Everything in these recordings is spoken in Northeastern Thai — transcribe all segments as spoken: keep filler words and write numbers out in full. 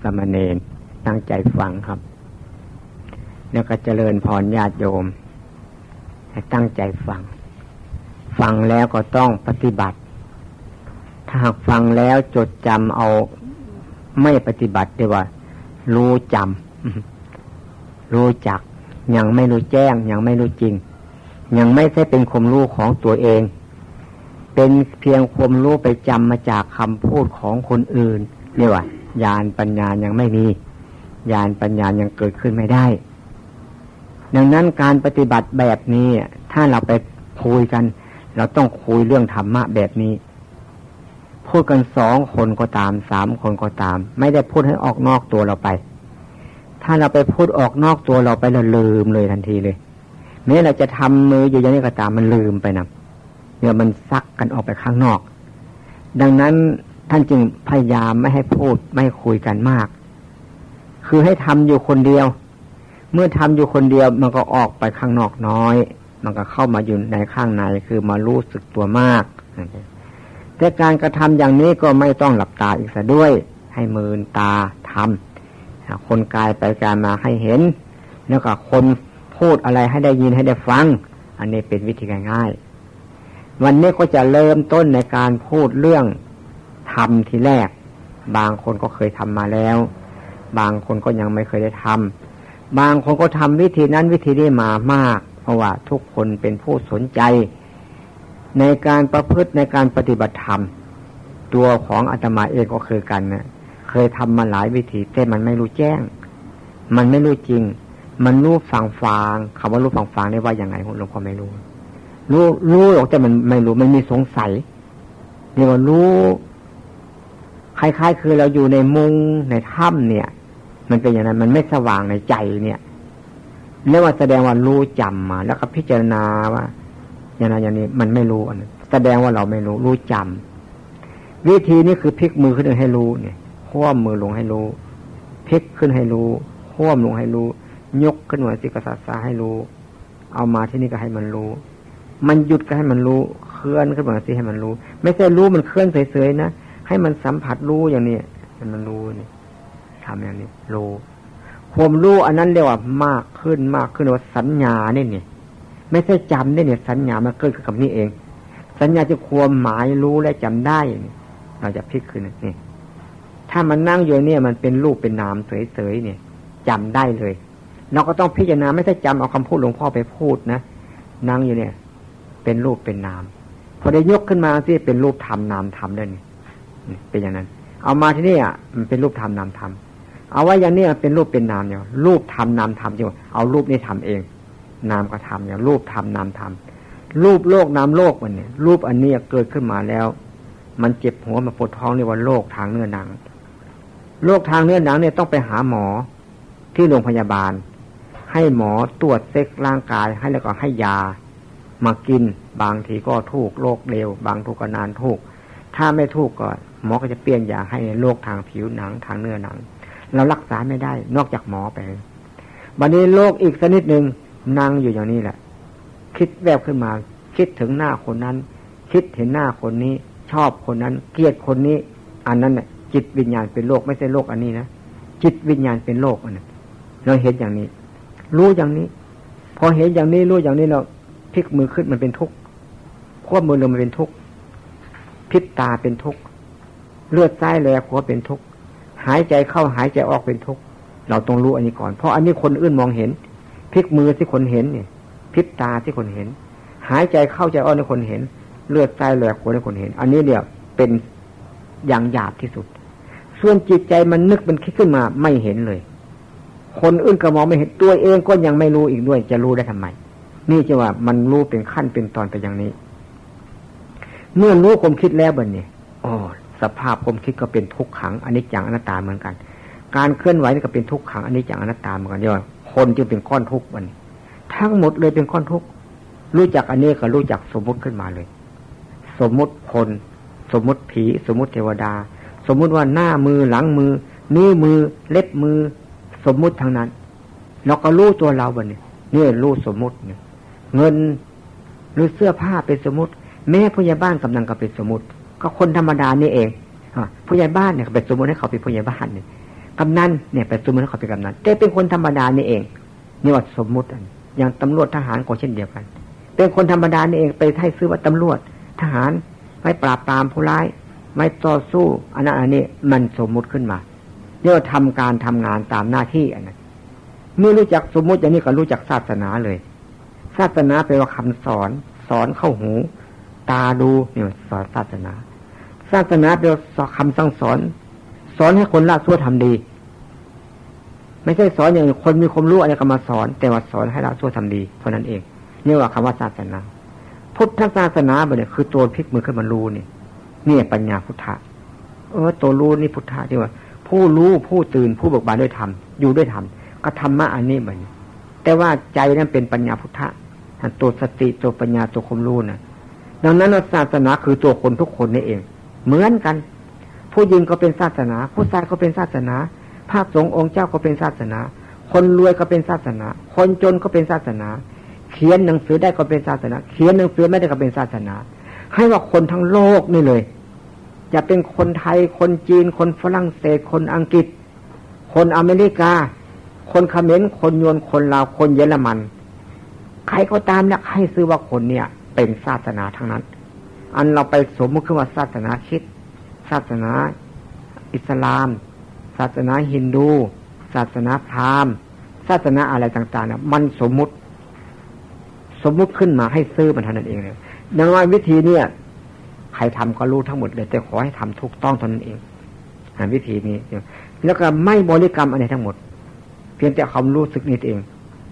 สามเณรตั้งใจฟังครับ แล้วก็เจริญพรญาติโยม ให้ตั้งใจฟัง ฟังแล้วก็ต้องปฏิบัติ ถ้าหากฟังแล้วจดจำเอา ไม่ปฏิบัติ เรียกว่ารู้จำ รู้จัก ยังไม่รู้แจ้ง ยังไม่รู้จริง ยังไม่ใช่เป็นความรู้ของตัวเอง เป็นเพียงความรู้ไปจำมาจากคำพูดของคนอื่น เรียกว่าญาณปัญญายังไม่มี ญาณปัญญายังเกิดขึ้นไม่ได้ ดังนั้นการปฏิบัติแบบนี้ ถ้าเราไปคุยกัน เราต้องคุยเรื่องธรรมะแบบนี้ พูดกันสองคนก็ตาม สามคนก็ตาม ไม่ได้พูดให้ออกนอกตัวเราไป ถ้าเราไปพูดออกนอกตัวเราไป เราลืมเลยทันทีเลย แม้เราจะทำมืออยู่อย่างนี้ก็ตาม มันลืมไปนะ เดี๋ยวมันซักกันออกไปข้างนอก ดังนั้นท่านจึงพยายามไม่ให้พูด ไม่ให้คุยกันมาก คือให้ทำอยู่คนเดียว เมื่อทำอยู่คนเดียว มันก็ออกไปข้างนอกน้อย มันก็เข้ามาอยู่ในข้างใน คือมารู้สึกตัวมาก แต่การกระทำอย่างนี้ก็ไม่ต้องหลับตาอีกซะด้วย ให้มืนตาทำ คนกายไปกายมาให้เห็น แล้วก็คนพูดอะไรให้ได้ยินให้ได้ฟัง อันนี้เป็นวิธีง่ายๆ วันนี้ก็จะเริ่มต้นในการพูดเรื่องธรรมทีแรก บางคนก็เคยทำมาแล้ว บางคนก็ยังไม่เคยได้ทำ บางคนก็ทำวิธีนั้นวิธีนี้มามาก เพราะว่าทุกคนเป็นผู้สนใจ ในการประพฤติในการปฏิบัติธรรม ตัวของอาตมาเองก็คือกันนะ เคยทำมาหลายวิธี แต่มันไม่รู้แจ้ง มันไม่รู้จริง มันรู้ฝางๆ คำว่ารู้ฝางๆ นี่ว่ายังไง หลวงพ่อไม่รู้ รู้ รู้หรอก แต่มันไม่รู้ มันมีสงสัย เรียกว่ารู้ คล้ายๆ คือเราอยู่ในมุงในถ้ำเนี่ย มันเป็นอย่างนั้น มันไม่สว่างในใจเนี่ย เรียกว่าแสดงว่ารู้จำมา แล้วก็พิจารณาว่า อย่างนั้นอย่างนี้ มันไม่รู้ อันนั้นแสดงว่าเราไม่รู้ รู้จำ วิธีนี้คือพลิกมือขึ้นให้รู้เนี่ย คว่ำมือลงให้รู้ พลิกขึ้นให้รู้ คว่ำลงให้รู้ ยกขึ้นมาสิกษาให้รู้ เอามาที่นี่ก็ให้มันรู้ มันหยุดก็ให้มันรู้ เคลื่อนขึ้นมาสิให้มันรู้ ไม่ใช่รู้มันเคลื่อนเฉยๆ นะ ให้มันสัมผัสรู้อย่างนี้ ให้มันรู้นี่ ทำอย่างนี้ รู้ ความรู้อันนั้นเรียกว่ามากขึ้น มากขึ้น เรียกว่าสัญญาเนี่ยนี่ ไม่ใช่จำเนี่ยนี่ สัญญามันเกิดขึ้นกับนี่เอง สัญญาคือความหมายรู้และจำได้นี่ เราจะพลิกขึ้นนี่ ถ้ามันนั่งอยู่เนี่ย มันเป็นรูปเป็นนามเฉยๆ เนี่ย จำได้เลย เราก็ต้องพิจารณา ไม่ใช่จำเอาคำพูดหลวงพ่อไปพูดนะ นั่งอยู่เนี่ย เป็นรูปเป็นนาม พอได้ยกขึ้นมาสิ เป็นรูปธรรมนามธรรมได้นี่ นี่เป็นอย่างนั้น เอามาที่นี่อ่ะ มันเป็นรูปธรรมนามธรรม เอาไว้อย่างนี้มันเป็นรูปเป็นนามเนี่ย รูปธรรมนามธรรมจริง เอารูปนี่ทำเอง นามก็ทำอย่างรูปธรรมนามธรรม รูปโลกนามโลกมันเนี่ย รูปอันนี้เกิดขึ้นมาแล้ว มันเจ็บหัว มันปวดท้อง เรียกว่าโรคทางเนื้อหนัง โรคทางเนื้อหนังเนี่ยต้องไปหาหมอที่โรงพยาบาล ให้หมอตรวจเช็คร่างกายให้ แล้วก็ให้ยามากิน บางทีก็ถูกโรคเร็ว บางทีก็นานถูก ถ้าไม่ถูกก็หมอก็จะเปลี่ยนยาให้โรคทางผิวหนัง ทางเนื้อหนัง เรารักษาไม่ได้นอกจากหมอไป วันนี้โรคอีกชนิดหนึ่ง นั่งอยู่อย่างนี้แหละ คิดแวบขึ้นมา คิดถึงหน้าคนนั้น คิดเห็นหน้าคนนี้ ชอบคนนั้น เกลียดคนนี้ อันนั้นน่ะจิตวิญญาณเป็นโรค ไม่ใช่โรคอันนี้นะ จิตวิญญาณเป็นโรคอันนั้น เราเห็นอย่างนี้ รู้อย่างนี้ พอเห็นอย่างนี้ รู้อย่างนี้ เราพลิกมือขึ้น มันเป็นทุกข์ ควบมือลง มันเป็นทุกข์ พลิกตาเป็นทุกข์ เลือดซ้ายแลขวาเป็นทุกข์ หายใจเข้าหายใจออกเป็นทุกข์ เราต้องรู้อันนี้ก่อน เพราะอันนี้คนอื่นมองเห็น พลิกมือสิคนเห็นนี่ พลิกตาสิคนเห็น หายใจเข้าใจออกนี่คนเห็น เลือดซ้ายแลขวานี่คนเห็น อันนี้เนี่ยเป็นอย่างหยาบที่สุด ส่วนจิตใจมันนึกมันคิดขึ้นมาไม่เห็นเลย คนอื่นก็มองไม่เห็น ตัวเองก็ยังไม่รู้อีกด้วย จะรู้ได้ทำไม นี่จะว่ามันรู้เป็นขั้นเป็นตอนไปอย่างนี้ เมื่อรู้ความคิดแล้วบัดนี้ อ๋อ สภาพความคิดก็เป็นทุกขัง อนิจจัง อนัตตาเหมือนกัน การเคลื่อนไหวนี่ก็เป็นทุกขัง อนิจจัง อนัตตาเหมือนกัน เรียกว่าคนจึงเป็นก้อนทุกข์บัดนี้ ทั้งหมดเลยเป็นก้อนทุกข์ รู้จักอันนี้ก็รู้จักสมมุติขึ้นมาเลย สมมุติคน สมมุติผี สมมุติเทวดา สมมุติว่าหน้ามือ หลังมือ นิ้วมือ เล็บมือ สมมุติทั้งนั้น เราก็รู้ตัวเราบัดนี้ นี่รู้สมมุติเนี่ย เงิน หรือเสื้อผ้าเป็นสมมุติ แม้ผู้ใหญ่บ้านกำนันก็เป็นสมมุติ ก็คนธรรมดานี่เอง อ่ะ ผู้ใหญ่บ้านเนี่ยก็เป็นสมมุติให้เขาเป็นผู้ใหญ่บ้านเนี่ย กำนันเนี่ย ไปสมมุติเขาเป็นกำนัน แต่เป็นคนธรรมดานี่เอง นี่ว่าสมมุติอัน อย่างตำรวจทหารก็เช่นเดียวกัน เป็นคนธรรมดานี่เอง ไปให้ชื่อว่าตำรวจทหาร ไว้ปราบปรามผู้ร้าย ไว้ต่อสู้ อันนั้นอันนี้มันสมมุติขึ้นมา เรียกว่าทำการทำงานตามหน้าที่อันนั้น เมื่อรู้จักสมมุติอย่างนี้ก็รู้จักศาสนาเลย ศาสนาแปลว่าคำสอน สอนเข้าหู ตาดูเนี่ย สอนศาสนา ศาสนาแปลว่าคำสั่งสอน สอนให้คนละชั่วทำดี ไม่ใช่สอนอย่างคนมีความรู้อะไรก็มาสอน แต่ว่าสอนให้ละชั่วทำดีเท่านั้นเอง นี่ว่าคำว่าศาสนา พุทธศาสนาบัดนี้คือตัวพลิกมือขึ้นมารู้นี่ นี่ปัญญาพุทธะ เออ ตัวรู้นี่พุทธะที่ว่า ผู้รู้ผู้ตื่นผู้เบิกบานด้วยธรรม อยู่ด้วยธรรม ก็ธรรมะอันนี้บัดนี้ แต่ว่าใจนั้นเป็นปัญญาพุทธะ ตัวสติตัวปัญญาตัวความรู้นะ ดังนั้นศาสนาคือตัวคนทุกคนนี่เอง เหมือนกัน ผู้หญิงก็เป็นศาสนา ผู้ชายก็เป็นศาสนา พระสงฆ์องค์เจ้าก็เป็นศาสนา คนรวยก็เป็นศาสนา คนจนก็เป็นศาสนา เขียนหนังสือได้ก็เป็นศาสนา เขียนหนังสือไม่ได้ก็เป็นศาสนา ให้ว่าคนทั้งโลกนี่เลย จะเป็นคนไทย คนจีน คนฝรั่งเศส คนอังกฤษ คนอเมริกา คนเขมร คนยวน คนลาว คนเยอรมัน ใครก็ตามเนี่ย ให้ชื่อว่าคนเนี่ยเป็นศาสนาทั้งนั้น อันเราไปสมมุติขึ้นว่าศาสนาคริสต์ ศาสนาอิสลาม ศาสนาฮินดู ศาสนาพราหมณ์ ศาสนาอะไรต่างๆเนี่ย มันสมมุติ สมมุติขึ้นมาให้ชื่อมันเท่านั้นเองเลย ดังนั้นวิธีเนี่ย ใครทำก็รู้ทั้งหมดเลย แต่ขอให้ทำถูกต้องเท่านั้นเอง อ่า วิธีนี้ แล้วก็ไม่บริกรรมอะไรทั้งหมด เพียงแต่ความรู้สึกนี้เอง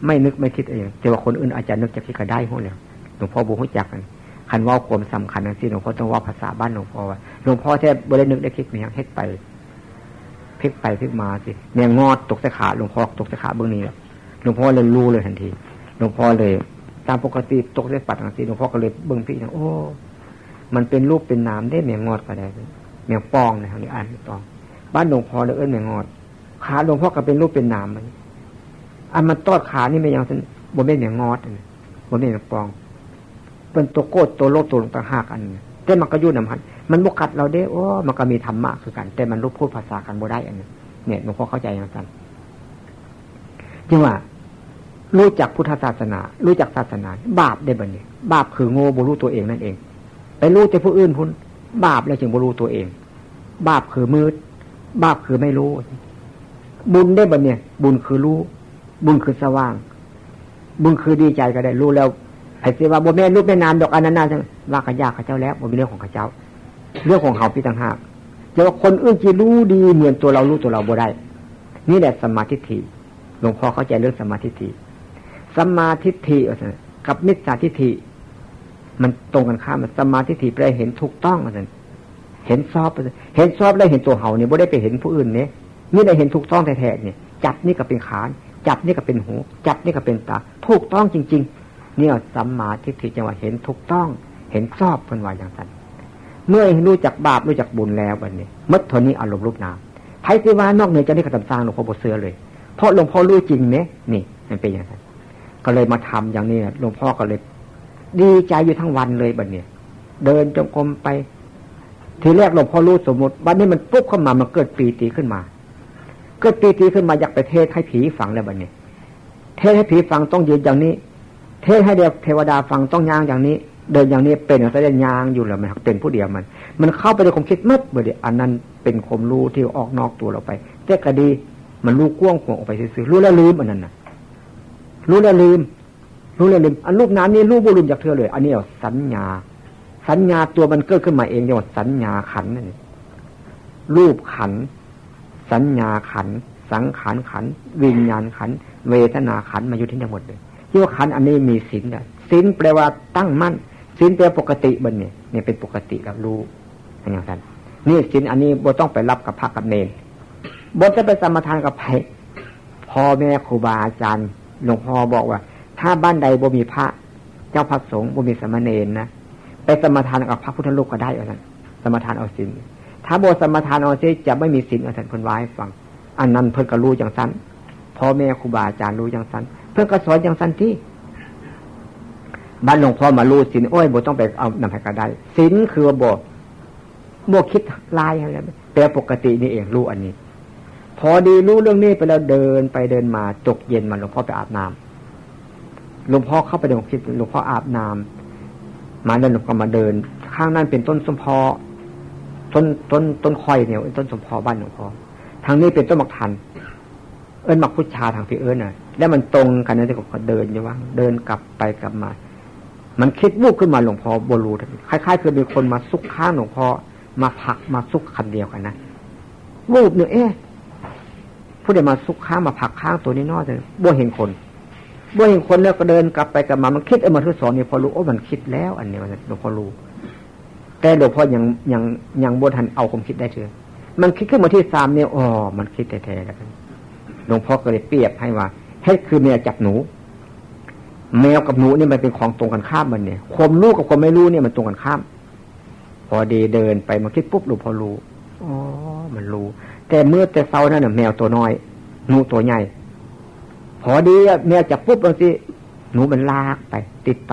ไม่นึกไม่คิดเอง แต่ว่าคนอื่นอาจจะนึกจะคิดก็ได้หั้นแหล้ว หลวงพ่อบ่ฮู้จักกัน คันเว้าความสำคัญจั่งซี้ หลวงพ่อต้องเว้าภาษาบ้านหลวงพ่อว่า หลวงพ่อแท้บ่ได้นึกได้คิดมีหยัง เฮ็ดไป พลิกไปพลิกมาสิ แมงงอดตกใส่ขา หลวงพ่อตกใส่ขาเบิ่งนี่แหละ หลวงพ่อเลยรู้เลยทันที หลวงพ่อเลย ตามปกติตกใส่ปัดจั่งซี้ หลวงพ่อก็เลยเบิ่งพี่นะ โอ้ มันเป็นรูปเป็นนามเด้ แมงงอดก็ได้ แมงป่องนะ เฮานี่อ่านแมงป่อง บ้านหลวงพ่อเลยเอิ้นแมงงอด ขาหลวงพ่อก็เป็นรูปเป็นนามมัน อันมันตอดขานี่แม่นหยังซั่น บ่แม่นแมงงอดอันนี้ บ่แม่นแมงป่อง เป็นตัวโกรธตัวโลภตัวหลงต่างหากอันนี้ แต่มันก็อยู่นำหั้น มันบ่กัดเราเด้ โอ้ มันก็มีธรรมะคือกัน แต่มันรู้พูดภาษากันบ่ได้อันนี้ เนี่ย หลวงพ่อเข้าใจจั่งซั่น จึงว่า รู้จักพุทธศาสนา รู้จักศาสนา บาปได้บัดนี้ บาปคือโง่ บ่รู้ตัวเองนั่นเอง ไปรู้แต่ผู้อื่นพุ้น บาปแล้วจึงบ่รู้ตัวเอง บาปคือมืด บาปคือไม่รู้ บุญได้บัดเนี่ย บุญคือรู้ บุญคือสว่าง บุญคือดีใจก็ได้ รู้แล้ว ไผสิว่าบ่แม่นรูปแม่นนามดอก อันนั้นนะ ว่าก็ยากเขาเจ้าแล้ว บ่มีเรื่องของเขาเจ้า เรื่องของเฮาพี่ต่างหาก แต่ว่าคนอื่นสิรู้ดีเหมือนตัวเรารู้ตัวเราบ่ได้ นี่แหละสัมมาทิฏฐิ หลวงพ่อเข้าใจเรื่องสัมมาทิฏฐิ สัมมาทิฏฐิว่าซั่น กับมิจฉาทิฏฐิ มันตรงกันข้าม สัมมาทิฏฐิแปลเห็นถูกต้องว่าซั่น เห็นชอบว่าซั่น เห็นชอบแล้วเห็นตัวเฮานี่ บ่ได้ไปเห็นผู้อื่นนี่ นี่ได้เห็นถูกต้องแท้ๆนี่ จับนี่ก็เป็นขา จับนี่ก็เป็นหู จับนี่ก็เป็นตา ถูกต้องจริงๆ เนี่ยสัมมาทิฏฐิจั่งว่าเห็นถูกต้อง เห็นชอบ เพิ่นว่าจั่งซั่น เมื่อรู้จักบาปรู้จักบุญแล้วบัดนี้ หมดเท่านี้อารมณ์รูปนาม ไผสิว่านอกเหนือจากนี้ก็ตามสร้าง หลวงพ่อบ่เชื่อเลย เพราะหลวงพ่อรู้จริงเนี่ย นี่ มันเป็นอย่างนั้น ก็เลยมาทำอย่างนี้ หลวงพ่อก็เลยดีใจอยู่ทั้งวันเลยบัดนี้ เดินจงกรมไป ทีแรกหลวงพ่อรู้สมมุติ บัดนี้มันปุ๊บเข้ามา มันเกิดปีติขึ้นมา เกิดปีติขึ้นมา อยากไปเทศน์ให้ผีฟังแล้วบัดนี้ เทศน์ให้ผีฟังต้องยืนอย่างนี้ เทศน์ให้เทวดาฟังต้องย่างอย่างนี้ เดินอย่างนี้ เป็นอย่างนั้น ย่างอยู่แล้ว มันเป็นผู้เดียวมัน มันเข้าไปในความคิดหมดบัดนี้ อันนั้นเป็นความรู้ที่ออกนอกตัวเราไป แต่ก็ดี มันรู้กว้างขวางออกไปซื่อๆ รู้แล้วลืมอันนั้นน่ะ รู้แล้วลืม รู้แล้วลืม อันรูปนามนี่รู้บ่ลืมจักเทื่อเลย อันนี้เอาสัญญา สัญญาตัวมันเกิดขึ้นมาเอง เรียกว่าสัญญาขันธ์นั่นเอง รูปขันธ์ สัญญาขันธ์ สังขารขันธ์ วิญญาณขันธ์ เวทนาขันธ์ มาอยู่ที่นี่หมดเลย ที่ว่าขันธ์อันนี้มีศีลนะ ศีลแปลว่าตั้งมั่น ศีลแปลปกติบัดนี้ นี่เป็นปกติแล้วรู้ อย่างนั้น นี่ศีลอันนี้บ่ต้องไปรับกับพระกับเณร บ่ต้องไปสมาทานกับไผ พ่อแม่ครูบาอาจารย์ หลวงพ่อบอกว่า ถ้าบ้านใดบ่มีพระ เจ้าพระสงฆ์ บ่มีสามเณรนะ ไปสมาทานกับพระพุทธรูปก็ได้ว่าซั่น สมาทานเอาศีล ถ้าบ่สมาทานเอาศีล จะไม่มีศีลว่าซั่น เพิ่นว่าให้ฟัง อันนั้นเพิ่นก็รู้จั่งซั่น พ่อแม่ครูบาอาจารย์รู้จั่งซั่น เพิ่นก็สอนจั่งซั่นติ บัดหลวงพ่อมารู้ศีล โอ้ย บ่ต้องไปเอานำไผก็ได้ ศีลคือว่าบ่ บ่คิดร้ายอะไร แปลปกตินี่เอง รู้อันนี้ พอดีรู้เรื่องนี้ไปแล้ว เดินไปเดินมา ตกเย็นมา หลวงพ่อไปอาบน้ำ หลวงพ่อเข้าไปในห้องคิด หลวงพ่ออาบน้ำมาแล้ว หลวงพ่อมาเดิน ข้างนั้นเป็นต้นส้มพอ ต้น ต้น ต้นข่อยเนี่ย ต้นส้มพอบ้านหลวงพ่อ ทางนี้เป็นต้นหมากทัน เอิ้นหมากพุชาทางพี่เอิ้นน่ะ แล้วมันตรงกันนะ ที่ผมก็เดินอยู่ว่า เดินกลับไปกลับมา มันคิดวุบขึ้นมา หลวงพ่อบ่รู้ คล้ายๆ คือมีคนมาซุกข้างหลวงพ่อ มาผลักมาซุกคันเดียวกันนะ วุบหนึ่ง เอ๊ะ ผู้ใดมาซุกข้างมาผลักข้างตัวนี้น้อยเลย บ่เห็นคน บ่เห็นคนแล้วก็เดินกลับไปกลับมา มันคิด เอ้ย มาทดสอบนี่ พอรู้ โอ้ มันคิดแล้ว อันนี้มัน หลวงพ่อรู้ แต่หลวงพ่อยัง ยัง ยังบ่ทันเอาความคิดได้เถื่อ มันคิดขึ้นมาที่สามเนี่ย อ๋อ มันคิดแท้ๆ แล้วกัน หลวงพ่อก็เลยเปรียบให้ว่า เฮ็ดคือแมวจับหนู แมวกับหนูเนี่ยมันเป็นของตรงกันข้ามมันเนี่ย ความรู้กับความไม่รู้เนี่ยมันตรงกันข้าม พอดีเดินไป มันคิดปุ๊บ หลวงพ่อรู้ อ๋อ มันรู้ แต่เมื่อแต่เช้านั่นน่ะ แมวตัวน้อย หนูตัวใหญ่ พอดีอะ แมวจับปุ๊บ บางทีหนูมันลากไป ติดไป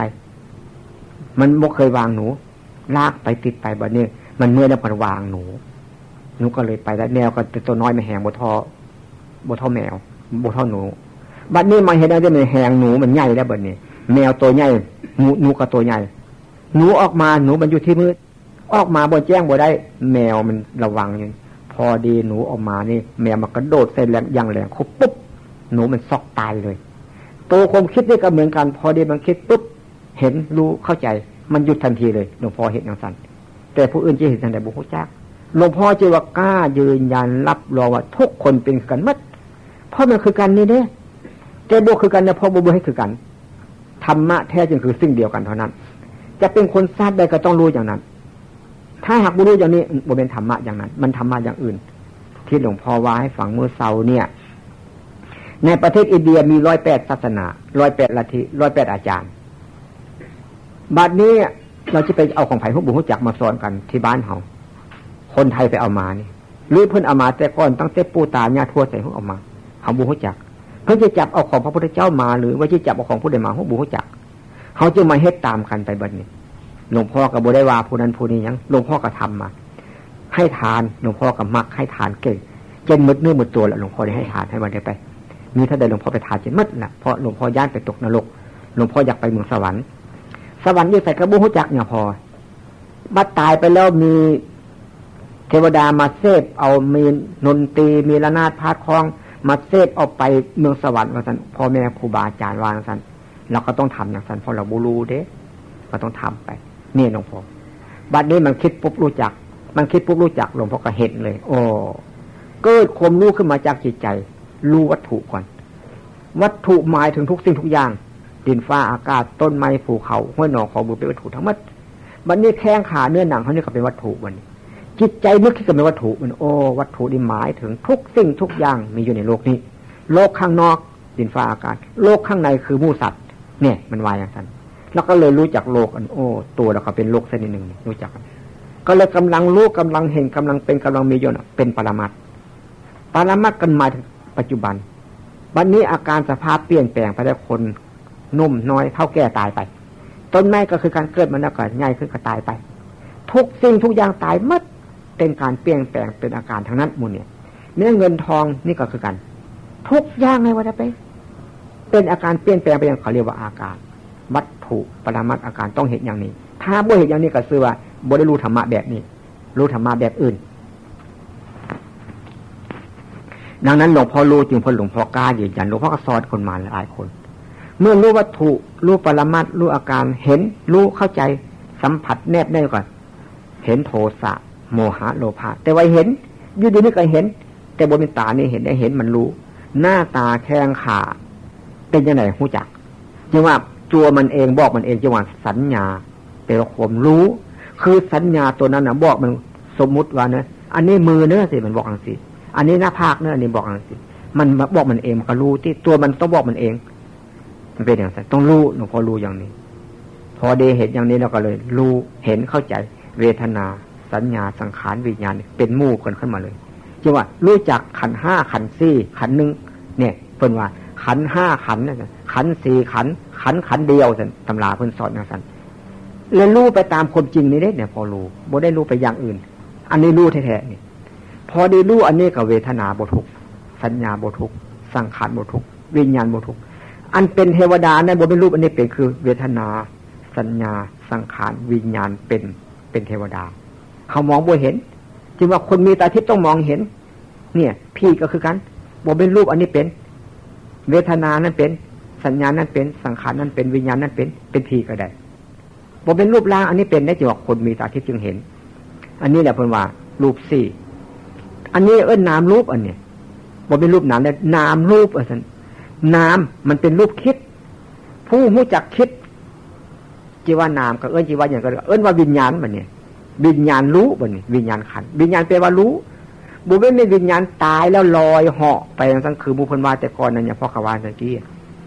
มันบ่เคยวางหนู ลากไปติดไป บัดนี้ มันเมื่อยแล้วมันวางหนู หนูก็เลยไปแล้ว แมวก็ตัวน้อย มันแหงบ่ท่อ บ่ท่อแมว บ่ท่อหนู บัดนี้มาเห็นแล้วเนี่ย มันแหงหนู มันใหญ่แล้ว บัดนี้ แมวตัวใหญ่ หนู หนูก็ตัวใหญ่ หนูออกมา หนูมันอยู่ที่มืด ออกมาบนแจ้งบ่ได้ แมวมันระวังอยู่ พอดีหนูออกมานี่ แมวมันกระโดดใส่แรง อย่างแรง คุบปุ๊บ หนูมันซอกตายเลย ตัวความคิดนี่ก็เหมือนกัน พอดีมันคิดปุ๊บ เห็น รู้ เข้าใจ มันหยุดทันทีเลย หลวงพ่อเห็นอย่างสั้น แต่ผู้อื่นจะเห็นจังใดบ่ฮู้จัก หลวงพ่อจึงว่ากล้ายืนยันรับรองว่าทุกคนเป็นคือกันหมด เพราะมันคือกันนี่เด้ แต่บ่คือกันนะ เพราะบ่บ่ให้คือกัน ธรรมะแท้จริงคือสิ่งเดียวกันเท่านั้น จะเป็นคนชาติใดก็ต้องรู้อย่างนั้น ถ้าหากบ่รู้อย่างนี้ บ่เป็นธรรมะอย่างนั้น มันธรรมะอย่างอื่น ที่หลวงพ่อว่าให้ฟังเมื่อเช้าเนี่ย ในประเทศอินเดียมีร้อยแปดศาสนา ร้อยแปดลัทธิ ร้อยแปดอาจารย์ บัดนี้เราจะไปเอาของไผฮู้บ่ฮู้จักมาสอนกันที่บ้านเฮา คนไทยไปเอามานี่ หรือเพิ่นเอามาแต่ก่อน ตั้งแต่ปู่ตาย่าทวดใส่เพิ่นเอามา เฮาบ่ฮู้จัก เพิ่นจะจับเอาของพระพุทธเจ้ามา หรือว่าจะจับเอาของผู้ใดมา เฮาบ่ฮู้จัก เฮาจึงมาเฮ็ดตามกันไปบัดนี้ หลวงพ่อก็บ่ได้ว่าผู้นั้นผู้นี้หยัง หลวงพ่อก็ทำมา ให้ทาน หลวงพ่อก็มักให้ทานเก่ง จนหมดเนื้อหมดตัวแล้ว หลวงพ่อได้ให้ทานให้มันได้ไป มีเท่าใดหลวงพ่อไปทานจนหมดน่ะ เพราะหลวงพ่อย้านไปตกนรก หลวงพ่ออยากไปเมืองสวรรค์ สวรรค์อยู่ไสก็บ่ฮู้จักเนี่ยพอ บัดตายไปแล้วมีเทวดามาเสพเอา มีดนตรี มีระนาดพาดคล้อง มาเสพเอาไปเมืองสวรรค์ว่าซั่น พ่อแม่ครูบาอาจารย์ว่าซั่น เราก็ต้องทำอย่างซั่น เพราะเราบ่รู้เด้ ก็ต้องทำไป นี่หลวงพ่อ บัดนี้มันคิดปุ๊บรู้จัก มันคิดปุ๊บรู้จัก หลวงพ่อก็เห็นเลย โอ้ เกิดความรู้ขึ้นมาจากจิตใจ รู้วัตถุก่อน วัตถุหมายถึงทุกสิ่งทุกอย่าง ดินฟ้าอากาศ ต้นไม้ ภูเขา ห้วยหนอง คลองบึง เป็นวัตถุทั้งหมด บัดนี้แข้งขาเนื้อหนังเฮานี่ก็เป็นวัตถุบัดนี้ จิตใจนึกคิดก็เป็นวัตถุบัดนี้ โอ้ วัตถุนี่หมายถึงทุกสิ่งทุกอย่างมีอยู่ในโลกนี้ โลกข้างนอก ดินฟ้าอากาศ โลกข้างในคือหมู่สัตว์ เนี่ย มันว่าอย่างนั้น แล้วก็เลยรู้จักโลกอัน โอ้ ตัวเราก็เป็นโลกชนิดหนึ่ง รู้จักกัน ก็เลยกำลังรู้ กำลังเห็น กำลังเป็น กำลังมีอยู่น่ะ เป็นปรมัตถ์ ปรมัตถ์กันหมายถึงปัจจุบัน บัดนี้อาการสภาพเปลี่ยนแปลงไปแล้ว คนหนุ่มน้อยเฒ่าแก่ตายไป ต้นไม้ก็คือการเกิดมาแล้วก็ใหญ่ขึ้นก็ตายไป ทุกสิ่งทุกอย่างตายหมด เป็นการเปลี่ยนแปลง เป็นอาการทั้งนั้นหมู่เนี่ย เนี่ยเงินทองนี่ก็คือกัน ทุกอย่างเลยว่าจะไป เป็นอาการเปลี่ยนแปลงไปอย่างเขาเรียกว่าอาการ วัตถุปรมัตถ์อาการต้องเห็นอย่างนี้ ถ้าบ่เห็นอย่างนี้ก็คือว่าบ่ได้รู้ธรรมะแบบนี้ รู้ธรรมะแบบอื่น ดังนั้นหลวงพ่อรู้จึง เพราะหลวงพ่อกล้ายืนยัน หลวงพ่อก็สอนคนมาหลายคน เมื่อรู้วัตถุ รู้ปรมัตถ์ รู้อาการ เห็น รู้เข้าใจ สัมผัสแนบแน่นก่อน เห็นโทสะ โมหะ โลภะ แต่ว่าเห็น อยู่ดีนี่ก็เห็น แต่บ่เป็นตานี่เห็น ได้เห็นมันรู้ หน้าตาแข้งขา เป็นยังไงฮู้จัก จึงว่าตัวมันเองบอกมันเอง จึงว่าสัญญา แปลว่าความรู้ คือสัญญาตัวนั้นนะบอกมัน สมมุติว่าเนอะ อันนี้มือเนอะสิ มันบอกจังซี่ อันนี้หน้าผากเนอะ อันนี้บอกจังซี่ มันบอกมันเอง มันก็รู้ที่ตัวมันต้องบอกมันเอง มันเป็นอย่างนั้น ต้องรู้ หลวงพ่อรู้อย่างนี้ พอได้เห็นอย่างนี้แล้วก็เลยรู้ เห็นเข้าใจ เวทนา สัญญา สังขาร วิญญาณ เป็นหมู่กันขึ้นมาเลย จึงว่ารู้จักขันธ์ห้า ขันธ์สี่ ขันธ์หนึ่ง เนี่ย เพิ่นว่าขันธ์ห้าขันธ์เนี่ย ขันธ์สี่ขันธ์ ขันธ์ขันธ์เดียวซั่น ตำราเพิ่นสอนจังซั่น และรู้ไปตามความจริงนี่เด้ เนี่ย พอรู้ บ่ได้รู้ไปอย่างอื่น อันนี้รู้แท้ๆ นี่ พอได้รู้อันนี้ก็เวทนาบ่ทุกข์ สัญญาบ่ทุกข์ สังขารบ่ทุกข์ วิญญาณบ่ทุกข์ อันเป็นเทวดานั้นบ่เป็นรูป อันนี้เป็นคือเวทนา สัญญา สังขาร วิญญาณเป็น เป็นเทวดา เขามองบ่เห็น จึงว่าคนมีตาทิพย์ต้องมองเห็น เนี่ย ผีก็คือกัน บ่เป็นรูป อันนี้เป็น เวทนานั้นเป็น สัญญานั้นเป็น สังขารนั้นเป็น วิญญาณนั้นเป็น เป็นผีก็ได้ บ่เป็นรูปร่าง อันนี้เป็นได้ จึงว่าคนมีตาทิพย์จึงเห็น อันนี้แหละเพิ่นว่ารูปสี่ อันนี้เอิ้นนามรูป อันนี้บ่เป็นรูปนามได้ นามรูป ว่าซั่น นามมันเป็นรูปคิด ผู้รู้จักคิด จิว่านามก็เอิ้น จิว่าหยังก็เอิ้น ว่าวิญญาณ บัดนี้ วิญญาณรู้ บัดนี้ วิญญาณขันธ์ วิญญาณแปลว่ารู้ บ่แม่นวิญญาณตายแล้วลอยเหาะไปจังซั่น คือหมู่เพิ่นว่าแต่ก่อนนั่น หลวงพ่อก็ว่าตะกี้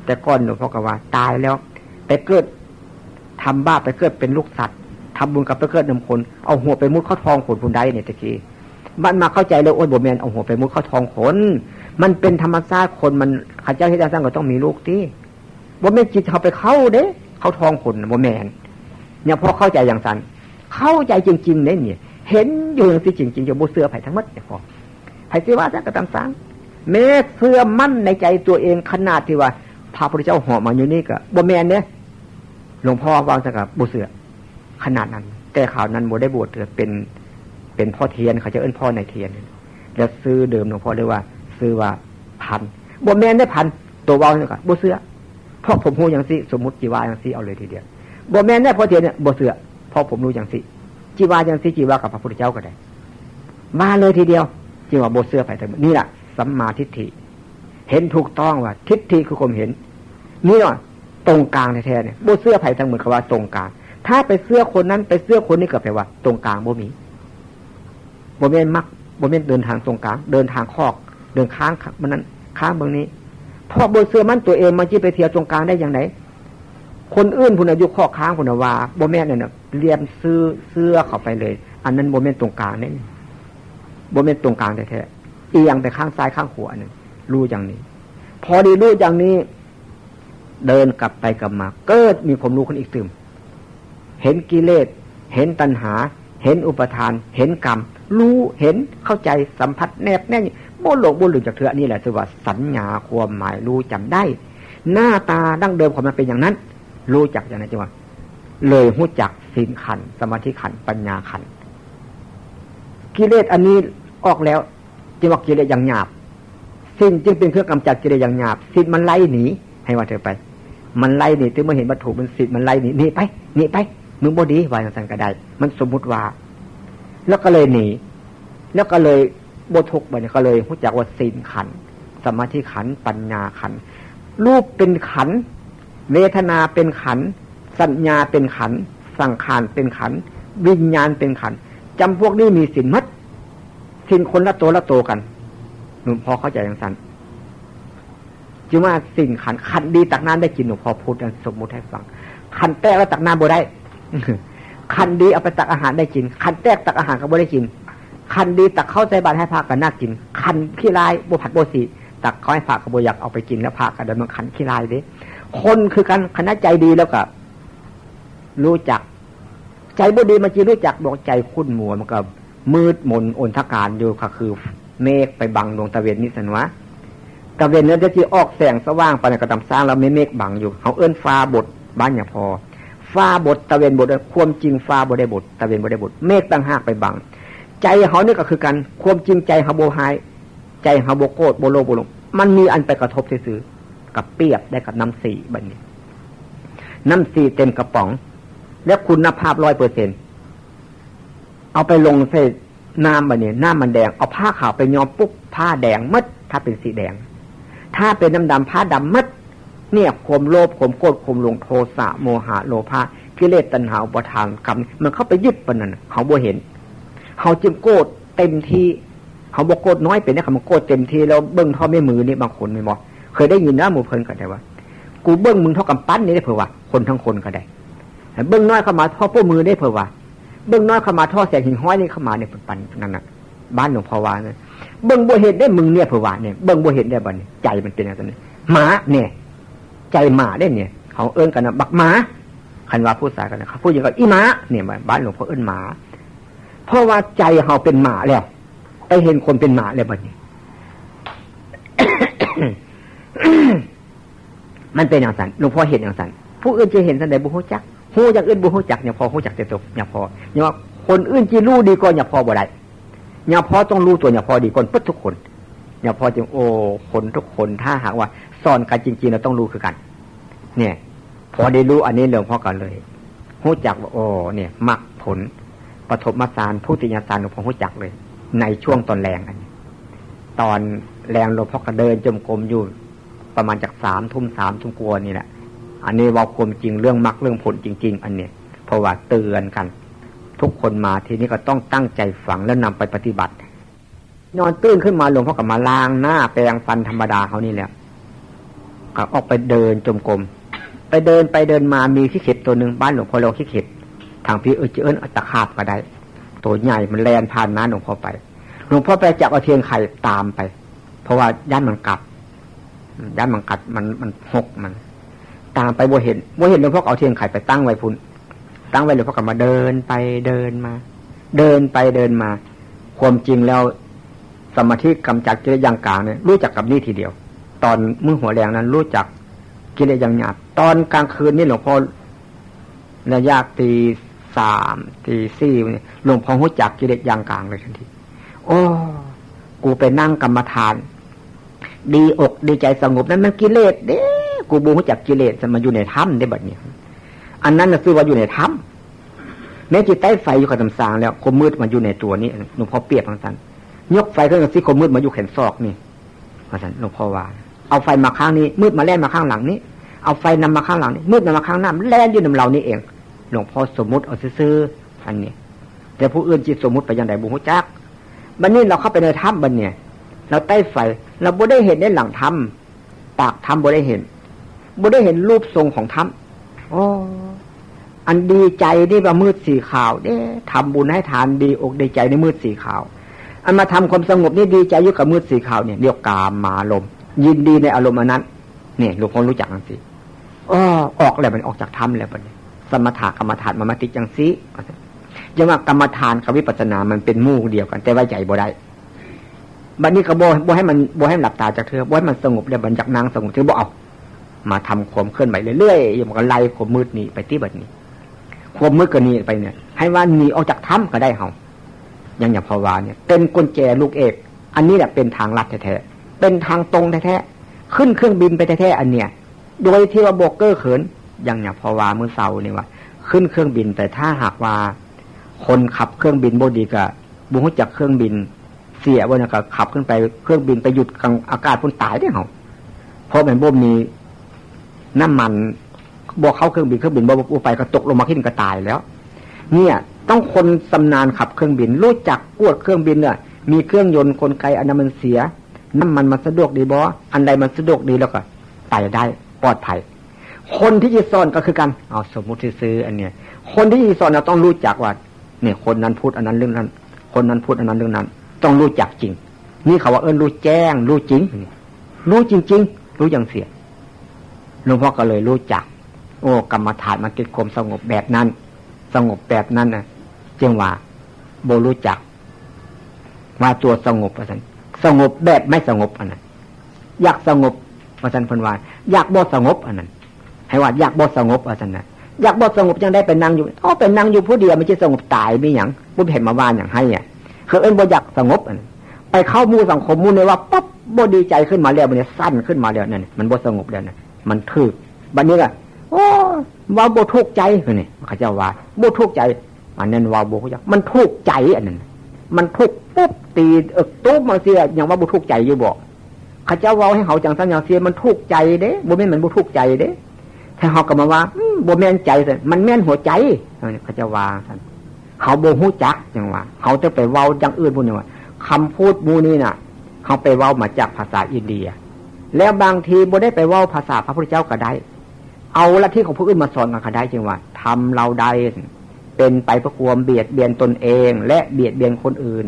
แต่ก่อนหลวงพ่อก็ว่าตายแล้ว ไปเกิดทำบาป ไปเกิดเป็นลูกสัตว์ ทำบุญก็ไปเกิดนำคน เอาหัวไปมุดเข้าท้องคนพุ้นได้เนี่ยตะกี้ บัดมาเข้าใจแล้ว โอ๊ย บ่แม่นเอาหัวไปมุดเข้าท้องคน มันเป็นธรรมชาติคน มัน เขาเจ้าเฮ็ดจังซั่นก็ต้องมีลูกติ บ่แม่นจิตเฮาไปเข้าเด้ เข้าท้องคนน่ะ บ่แม่น เนี่ย พอเข้าใจจังซั่น เข้าใจจริงๆ เด้เนี่ย เห็นอยู่จังซี่จริงๆ จะบ่เชื่อไผทั้งหมดเนี่ย พอไผสิว่าจั่งก็ตามสร้าง แม้เชื่อมั่นในใจตัวเองขนาดที่ว่าพระพุทธเจ้าเหาะมาอยู่นี่ก็บ่แม่นเด้ หลวงพ่อว่าจั่งก็บ่เชื่อ ขนาดนั้น แต่คราวนั้นบ่ได้บวชเถื่อ เป็น เป็นพ่อเทียน เขาจะเอิ้นพ่อในเทียน แล้วชื่อเดิมหลวงพ่อเรียกว่า ชื่อว่าพัน บ่แม่นได้พัน ตัวเว้านี่ก็บ่เชื่อ เพราะผมรู้จังซี่ สมมุติจิว่าจังซี่เอาเลยทีเดียว บ่แม่นได้พ่อเทียนเนี่ย บ่เชื่อ เพราะผมรู้จังซี่ จิว่าจังซี่ จิว่ากับพระพุทธเจ้าก็ได้ ว่าเลยทีเดียว จิว่าบ่เชื่อไผทั้งหมด นี่ล่ะ สัมมาทิฏฐิ เห็นถูกต้องว่า ทิฏฐิคือความเห็น นี่เนาะ ตรงกลางแท้ๆ เนี่ย บ่เชื่อไผทั้งหมด เขาว่าตรงกลาง ถ้าไปเชื่อคนนั้น ไปเชื่อคนนี้ ก็แปลว่าตรงกลางบ่มี บ่แม่นมัก บ่แม่นเดินทางตรงกลาง เดินทางคอก เดินค้าง มันนั้น ค้างเบิ่งนี้ เพราะบ่เชื่อมั่นตัวเอง มันสิไปเที่ยวตรงกลางได้จั่งใด คนอื่นพุ้นน่ะ อยู่คอกค้างพุ้นน่ะว่า บ่แม่นนั่นน่ะ เหลี่ยมซื่อ เชื่อเข้าไปเลย อันนั้นบ่แม่นตรงกลางเด้ บ่แม่นตรงกลางแท้ๆ เอียงไปข้างซ้ายข้างขวา อันนั้น รู้อย่างนี้ พอดีรู้อย่างนี้ เดินกลับไปกลับมา เกิดมีความรู้ขึ้นอีกตื่ม เห็นกิเลส เห็นตัณหา เห็นอุปาทาน เห็นกรรม รู้ เห็น เข้าใจ สัมผัส แนบแน่น บ่หลงบ่ลืมจักเทื่อ นี่แหละชื่อว่าสัญญา ความหมายรู้จำได้ หน้าตาดั้งเดิมของมันเป็นอย่างนั้น รู้จักอย่างนั้น จึงว่า เลยรู้จักศีลขันธ์ สมาธิขันธ์ ปัญญาขันธ์ กิเลสอันนี้ออกแล้ว จึงว่ากิเลสอย่างหยาบ ศีลจึงเป็นเครื่องกำจัดกิเลสอย่างหยาบ ศีลมันไล่หนี ให้ว่าเถอะไป มันไล่หนี ถึงเมื่อเห็นวัตถุมัน ศีลมันไล่หนี หนีไป หนีไป มึงบ่ดี ว่าจั่งซั่นก็ได้ มันสมมุติว่า แล้วก็เลยหนี แล้วก็เลยบ่ทุกข์ บัดนี้ก็เลยรู้จักว่าศีลขันธ์ สมาธิขันธ์ ปัญญาขันธ์ รูปเป็นขันธ์ เวทนาเป็นขันธ์ สัญญาเป็นขันธ์ สังขารเป็นขันธ์ วิญญาณเป็นขันธ์ จำพวกนี้มีศีลหมด ศีลคนละตัวละตัวกัน หลวงพ่อเข้าใจจั่งซั่น จึงว่าศีลขันธ์ ขันธ์ดีตักน้ำได้กิน หลวงพ่อพูดสมมุติให้ฟัง ขันธ์แตกแล้วตักน้ำบ่ได้ ขันธ์ดีเอาไปตักอาหารได้กิน ขันธ์แตกตักอาหารก็บ่ได้กิน ขันธ์ดีตักข้าวใส่บาตรให้พระก็น่ากิน ขันธ์ขี้ร้ายบ่ผัดบ่สี ตักข้าวให้พระก็บ่อยากเอาไปกิน แล้วพระก็ได้มันขันธ์ขี้ร้ายเด้ คนคือกัน คันใจดีแล้วก็รู้จัก ใจบ่ดีมันสิรู้จัก บอกใจขุ่นมัว มันก็มืดมนอนทการอยู่ ก็คือเมฆไปบังดวงตะเวนนี่ซั่นวะ ตะเวนนั้นจะสิออกแสงสว่างปานนั้นก็ตามสร้าง แล้วมีเมฆบังอยู่ เขาเอิ้นฟ้าบด บ้านหยังพ่อ ฟ้าบด ตะเวนบด ความจริงฟ้าบ่ได้บด ตะเวนบ่ได้บด เมฆต่างหากไปบัง ใจเขานี่ก็คือกัน ความจริงใจเขาบ่ร้าย ใจเขาบ่โกรธ บ่โลภ บ่หลง มันมีอันไปกระทบซื่อๆ ก็เปรียบได้กับน้ำสีบัดนี้ น้ำสีเต็มกระป๋อง และคุณภาพร้อยเปอร์เซ็นต์ เอาไปลงใส่น้ำบัดนี้ น้ำมันแดง เอาผ้าขาวไปย้อมปุ๊บ ผ้าแดงหมด ถ้าเป็นสีแดง ถ้าเป็นน้ำดำ ผ้าดำหมด เนี่ย ความโลภ ความโกรธ ความหลง โทสะ โมหะ โลภะ กิเลส ตัณหา อุปาทาน กรรม มันเข้าไปยึดปานนั้น เขาบ่เห็น เขาจึงโกรธเต็มที่ เขาบ่โกรธน้อยเป็นเนี่ย เขามันโกรธเต็มที่ แล้วเบิ่งเท่าแม่มือนี่ บางคนแม่นบ่ เคยได้ยินนะ หมู่เพิ่นก็ได้ว่า กูเบิ่งมึงเท่ากำปั้นนี่เด้อ เพิ่นว่า คนทั้งคนก็ได้ เบิ่งน้อยเข้ามาเท่าโป้มือเด้อ เพิ่นว่า เบิ่งน้อยเข้ามาเท่าแสงหิ่งห้อยนี่เข้ามาเนี่ย เพิ่นปานนั่นน่ะ บ้านหลวงพ่อว่านะ เบิ่งบ่เห็นเด้อมึงเนี่ย เพิ่นว่าเนี่ย เบิ่งบ่เห็นเด้อบัดนี้ ใจมันเป็นจั่งซั่นนี่ หมาเนี่ย ใจหมาเด้อเนี่ย เขาเอิ้นกันนะ บักหมา คันว่าผู้ชายกันนะ ผู้หญิงก็อีหมา เนี่ย บ้านหลวงพ่อเอิ้นหมา เพราะว่าใจเขาเป็นหมาแล้ว ไปเห็นคนเป็นหมาแล้วบัดนี้ มันเป็นอย่างนั้น หลวงพ่อเห็นอย่างนั้น ผู้อื่นจะเห็นสันใดบ่ฮู้จัก ฮู้อย่างอื่นบ่ฮู้จัก เนี่ยพอฮู้จักแต่ตัวเนี่ยพอ เนี่ยว่าคนอื่นจะรู้ดีกว่าเนี่ยพอบ่ได้ เนี่ยพอต้องรู้ตัวเนี่ยพอดีก่อนเปิดทุกคน เนี่ยพอจึง โอ้ คนทุกคน ถ้าหากว่าสอนกันจริงๆ เราต้องรู้คือกัน เนี่ย พอได้รู้อันนี้ หลวงพ่อก็เลยฮู้จักว่า โอ้ เนี่ย มรรคผล ปฐมฌาน ทุติยฌาน หลวงพ่อฮู้จักเลย ในช่วงตอนแลงอันนี้ ตอนแลงหลวงพ่อก็เดินจงกรมอยู่ ประมาณจากสามทุ่ม สามทุ่มกว่านี่แหละ อันนี้เว้าความจริงเรื่องมรรคเรื่องผลจริงๆ อันเนี้ย เพราะว่าเตือนกัน ทุกคนมาที่นี่ก็ต้องตั้งใจฟังแล้วนำไปปฏิบัติ นอนตื่นขึ้นมา หลวงพ่อก็มาล้างหน้าแปรงฟันธรรมดาเขานี่แหละ ก็ออกไปเดินจงกรม ไปเดินไปเดินมา มีขี้เข็บตัวหนึ่ง บ้านหลวงพ่อเรียกว่าขี้เข็บ ทางพี่เอิ้น จะเอิ้นตะขาบก็ได้ ตัวใหญ่ มันแล่นผ่านหน้าหลวงพ่อไป หลวงพ่อไปจับเอาเทียนไขตามไป เพราะว่าย่านมันกัด อืม ย่านมันกัด มัน มันหกมัน ตามไปบ่เห็น บ่เห็น หลวงพ่อก็เอาเทียนไขไปตั้งไว้พุ้น ตั้งไว้ หลวงพ่อก็มาเดินไปเดินมา เดินไปเดินมา ความจริงแล้ว สมาธิกำจัดกิเลสอย่างกลางเนี่ย รู้จักกับนี่ทีเดียว ตอนมื้อหัวแลงนั้น รู้จักกิเลสอย่างหยาบ ตอนกลางคืนนี่ หลวงพ่อ ระยะตีสาม ตีสี่เนี่ย หลวงพ่อรู้จักกิเลสอย่างกลางเลยทันที โอ้ กูไปนั่งกรรมฐาน ดีอกดีใจสงบ นั่นมันกิเลสเด้ กูบ่รู้จักกิเลส มันอยู่ในถ้ำเด้บัดนี้ อันนั้นน่ะคือว่าอยู่ในถ้ำ แม้จิตใต้ไฟอยู่กับตำสางแล้ว ความมืดมันอยู่ในตัวนี้ หลวงพ่อเปรียบจังซั่น ยกไฟขึ้นสิ ความมืดมาอยู่แขนศอกนี่ ว่าซั่น หลวงพ่อว่า เอาไฟมาข้างนี้ มืดมาแล่นมาข้างหลังนี้ เอาไฟนำมาข้างหลังนี้ มืดนำมาข้างหน้า มันแล่นอยู่นำเรานี่เอง หลวงพ่อสมมุติเอาซื่อๆ อันนี้ แต่ผู้อื่นจิตสมมุติไปอย่างใดบ่ฮู้จัก บัดนี้เราเข้าไปในถ้ำบัดเนี่ย เราใต้ไฟ เราบ่ได้เห็นในหลังถ้ำ ปากถ้ำบ่ได้เห็น บ่ได้เห็นรูปทรงของถ้ำ โอ้ อันดีใจนี่ว่ามืดสีขาวเด้ ทำบุญให้ทานดีอกดีใจในมืดสีขาว อันมาทำความสงบนี่ดีใจอยู่กับมืดสีขาวเนี่ย เรียกกามารมณ์ ยินดีในอารมณ์อันนั้น เนี่ย หลวงพ่อรู้จักจังซี่ อ้อ ออกแล้ว มันออกจากถ้ำแล้วบัดนี้ สมถะกรรมฐานมันมาติดจังซี่ จังว่ากรรมฐานกับวิปัสสนามันเป็นหมู่เดียวกัน แต่ว่าใจบ่ได้ บัดนี้ก็บ่ บ่ให้มัน บ่ให้มันหลับตาจักเทื่อ บ่ให้มันสงบแล้ว บัดอยากนั่งสงบ ถือบ่เอา มาทำความเคลื่อนไหวเรื่อยๆ มันก็ไล่ความมืดหนีไปที่บัดนี้ ความมืดก็หนีไปเนี่ย ให้ว่าหนีออกจากถ้ำก็ได้เฮา อย่างหลวงพ่อว่าเนี่ย เป็นกุญแจลูกเอก อันนี้แหละเป็นทางลัดแท้ๆ เป็นทางตรงแท้ๆ ขึ้นเครื่องบินไปแท้ๆ อันเนี้ย โดยที่ว่าบ่เก้อเขิน อย่างหลวงพ่อว่ามื้อเช้านี่ว่า ขึ้นเครื่องบินไป ถ้าหากว่า คนขับเครื่องบินบ่ดีก็บ่รู้จักเครื่องบินเสีย ว่านั่นก็ขับขึ้นไป เครื่องบินไปหยุดกลางอากาศพุ้น ตายเด้เฮา เพราะมันบ่มีน้ำมัน บ่เข้าเครื่องบิน เครื่องบินบ่ บ่ไปก็ตกลงมาขึ้นก็ตายแล้ว เนี่ย ต้องคนชำนาญขับเครื่องบิน รู้จักกวดเครื่องบินเนี่ย มีเครื่องยนต์กลไกอันนั้นมันเสีย น้ำมันมันสะดวกดีบ่ อันใดมันสะดวกดีแล้วก็ไปได้ปลอดภัย คนที่จะสอนก็คือกัน เอาสมมุติซื่อๆ อันเนี้ย คนที่จะสอนเราต้องรู้จักว่า เนี่ย คนนั้นพูดอันนั้นเรื่องนั้น คนนั้นพูดอันนั้นเรื่องนั้น ต้องรู้จักจริง นี่เขาว่าเอิ้นรู้แจ้ง รู้จริง รู้จริงๆ รู้อย่างเสีย หลวงพ่อก็เลยรู้จัก โอ้ กรรมฐานมันติดความสงบแบบนั้น สงบแบบนั้นนะ จึงว่าบ่รู้จัก ว่าตัวสงบว่าซั่น สงบแบบไม่สงบอันนั้น อยากสงบว่าซั่นเพิ่นว่า อยากบ่สงบอันนั้น ให้ว่าอยากบ่สงบว่าซั่นนะ อยากบ่สงบจังได๋ ไปนั่งอยู่ เอ้า ไปนั่งอยู่ผู้เดียวมันสิสงบตายมีหยัง บ่เห็นมาว่าหยังให้อะ คือเอิ้นบ่อยากสงบอันนั้น ไปเข้าหมู่สังคมหมู่นี่ว่าปั๊บ บ่ดีใจขึ้นมาแล้ว บัดนี้สั่นขึ้นมาแล้ว นั่นมันบ่สงบแล้วนะ มันถูก บัดนี้ก็ โอ้ ว่าบ่ถูกใจ นี่เขาเจ้าว่า บ่ถูกใจ อันนั้นว่าบ่ฮู้จัก มันถูกใจอันนั้น มันถูกปุ๊บ ตีเอิกตุ๊บมาเสีย ยังว่าบ่ถูกใจอยู่บ่ เขาเจ้าเว้าให้เฮาจังซั่นจังซี่ มันถูกใจเด้ บ่แม่นมันบ่ถูกใจเด้ ถ้าเฮาก็มาว่า อืม บ่แม่นใจซั่น มันแม่นหัวใจ เขาเจ้าว่าซั่น เขาบ่ฮู้จักจังว่า เขาจะไปเว้าจังอื่นพวกนี้ว่า คำพูดหมู่นี้น่ะ เขาไปเว้ามาจากภาษาอินเดีย แล้วบางทีบ่ได้ไปเว้าภาษาพระพุทธเจ้าก็ได้ เอาลัทธิของผู้อื่นมาสอนกันก็ได้ จึงว่า ธรรมเราใดเป็นไปเพื่อความเบียดเบียนตนเอง และเบียดเบียนคนอื่น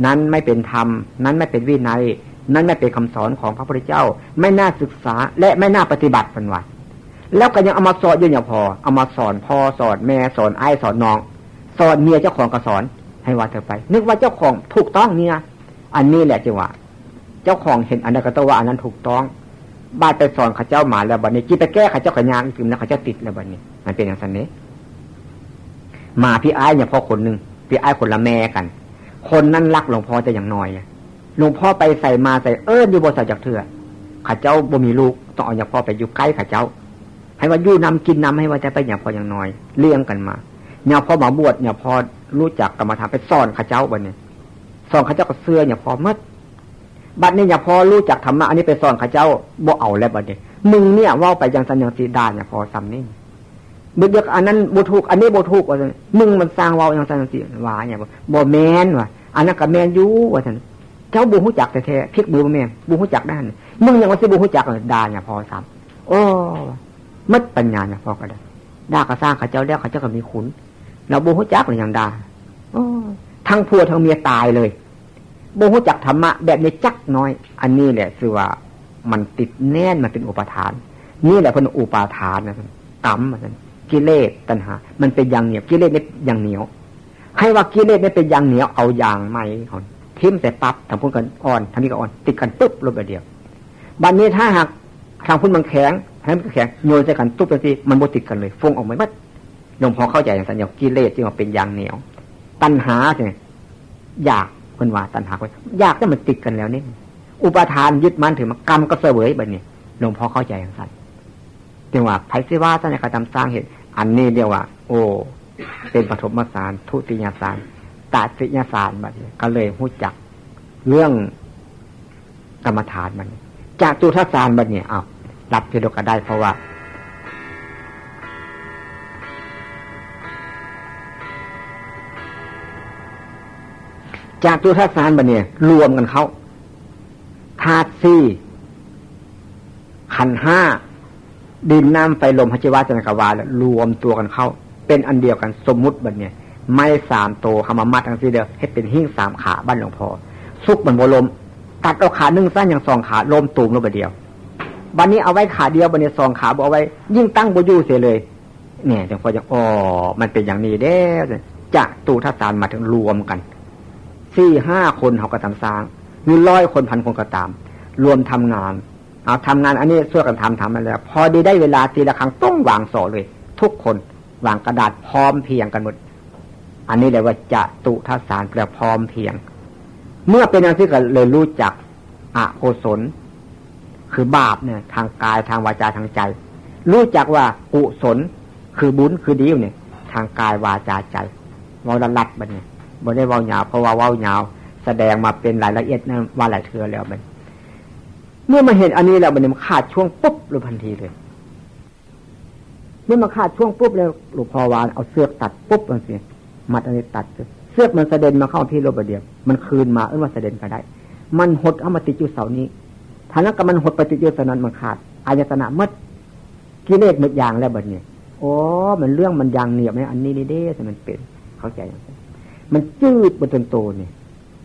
นั้นไม่เป็นธรรม นั้นไม่เป็นวินัย นั้นไม่เป็นคำสอนของพระพุทธเจ้า ไม่น่าศึกษา และไม่น่าปฏิบัติ เพิ่นว่า แล้วก็ยังเอามาสอนอยู่เนี่ยพอ เอามาสอนพ่อ สอนแม่ สอนอ้าย สอนน้อง สอนเมียเจ้าของก็สอน ให้ว่าเธอไป นึกว่าเจ้าของถูกต้องเนี่ย อันนี้แหละจึงว่า เจ้าของเห็นอันใดก็ต้องว่าอันนั้นถูกต้อง บาดไปสอนเขาเจ้ามาแล้วบัดนี้ จิไปแก้เขาเจ้าก็ยากอีกนะ เขาเจ้าติดแล้วบัดนี้ มันเป็นอย่างนั้นเด้ หมาพี่อ้ายเนี่ยพ่อคนหนึ่ง พี่อ้ายคนละแม่กัน คนนั้นรักหลวงพ่อแต่อย่างน้อยอะ หลวงพ่อไปใส่มาใส่ เอิ้นอยู่บ่ใส่จักเทื่อ เขาเจ้าบ่มีลูก ต้องเอาหลวงพ่อไปอยู่ใกล้เขาเจ้า ให้ว่าอยู่นำกินนำ ให้ว่าแต่ไปหลวงพ่ออย่างน้อย เลี้ยงกันมา หลวงพ่อมาบวช หลวงพ่อรู้จักกรรมฐาน ไปสอนเขาเจ้าบัดนี้ สอนเขาเจ้าก็เชื่อหลวงพ่อหมด บัดนี้หลวงพ่อรู้จักธรรมะ อันนี้ไปสอนเขาเจ้า บ่เอาแล้วบัดนี้ มึงเนี่ยเว้าไปจังซั่นจังซี่ ด่าหลวงพ่อซ้ำนี่ เดี๋ยวอันนั้นบ่ถูก อันนี้บ่ถูก ว่าซั่น มึงมันสร้างเว้าจังซั่นจังซี่ ว่าหลวงพ่อ บ่แม่น ว่า อันนั้นก็แม่นอยู่ ว่าซั่น เจ้าบ่ฮู้จักแท้ๆ พลิกมือบ่แม่น บ่ฮู้จักด้าน มึงยังว่าสิบ่ฮู้จัก ด่าหลวงพ่อซ้ำ โอ้ หมดปัญญาหลวงพ่อก็ได้ ด่าก็สร้างเขาเจ้าแล้ว เขาเจ้าก็มีคุณ เราบ่ฮู้จักเลยยังด่า โอ้ ทั้งผัวทั้งเมียตายเลย บ่ฮู้จักธรรมะแบบนี้จักน้อย อันนี้แหละคือว่ามันติดแน่น มันเป็นอุปาทาน นี่แหละเพิ่นอุปาทานนะ กรรมนะ กิเลสตัณหา มันเป็นอย่างเหนียว กิเลสนี่อย่างเหนียว ให้ว่ากิเลสนี่เป็นอย่างเหนียว เอาอย่างใหม่เขาทิ่มใส่ปั๊บ ทางพุ้นก็อ่อน ทางนี้ก็อ่อน ติดกันปุ๊บ ลดไปเดียว บัดนี้ถ้าหากทางพุ้นมันแข็ง ทางนี้มันแข็ง โยนใส่กันตุ๊บจังซี่ มันบ่ติดกันเลย ฟงออกมาหมด หลวงพ่อเข้าใจอย่างนั้น อย่างกิเลสที่มันเป็นอย่างเหนียว ตัณหาเนี่ย อยาก เพิ่นว่าตัณหา อยากแต่มันติดกันแล้วนี่ อุปาทานยึดมั่นถือมากรรมก็เสวยบัดนี้ หลวงพ่อเข้าใจอย่างนั้น จึงว่าไผสิว่าซั่นก็ตามสร้างเหตุ อันนี้เรียกว่า โอ้ เป็นปฐมฌาน ทุติยฌาน ตติยฌาน บัดนี้ ก็เลยฮู้จักเรื่องกรรมฐานบัดนี้ จตุตถฌานบัดนี้ อ้าว รับทีเดียวก็ได้ เพราะว่า จตุตถฌานบัดนี้ รวมกันเข้า ธาตุสี่ ขันธ์ห้า ดินน้ำไฟลม หายใจว่าจันทกวาล รวมตัวกันเข้า เป็นอันเดียวกัน สมมุติบัดเนี่ย ไม้สามโต เฮามามัดจังซี่เด้อ เฮ็ดเป็นหิ้งสามขา บ้านหลวงพ่อ สุกมันบ่ล้ม ตัดเอาขาหนึ่งซะ ยังสองขา ล้มตูมลงบัดเดียว บัดนี้เอาไว้ขาเดียว บัดนี้สองขาบ่เอาไว้ ยิ่งตั้งบ่อยู่เสียเลย เนี่ย หลวงพ่อจะ อ๋อ มันเป็นอย่างนี้เด้ จตุตถฌานมาถึงรวมกัน สี่ห้าคนเขาก็ตามสร้าง หรือร้อยคนพันคนก็ตาม รวมทำงาน เอาทำงานอันนี้ช่วยกันทำ ทำมาแล้ว พอดีได้เวลาตีละครั้งต้องวางสอเลย ทุกคนวางกระดาษพร้อมเพรียงกันหมด อันนี้เรียกว่าจตุตถฌาน แปลพร้อมเพรียง เมื่อเป็นอย่างนี้ก็เลยรู้จักอกุศล คือบาปเนี่ย ทางกาย ทางวาจา ทางใจ รู้จักว่ากุศล คือบุญ คือดีเนี่ย ทางกาย วาจา ใจ เว้าลัดๆ บัดนี้ บ่ได้เว้ายาว เพราะว่าเว้ายาว แสดงมาเป็นรายละเอียดนะ ว่าหลายเทื่อแล้วบัดนี้ เมื่อมาเห็นอันนี้แล้วบัดนี้มันขาดช่วงปุ๊บเลยทันทีเลย เมื่อมันขาดช่วงปุ๊บแล้ว หลวงพ่อว่าเอาเชือกตัดปุ๊บจังซี่ มัดอันนี้ตัด เชือกมันสะเด็นมาเข้าที่โลบะเดียว มันคืนมา เอิ้นว่าสะเด็นก็ได้ มันหดเข้ามาติดอยู่เสานี้ ถ้านั้นก็มันหดไปติดอยู่เสานั้น มันขาด อายตนะหมด กิเลสหมดอย่างแล้วบัดนี้ โอ้ มันเรื่องมันอย่างเหนียวไหม อันนี้นี่เด้ แต่มันเป็น เข้าใจยังไง มันจืดบนตนโตนี่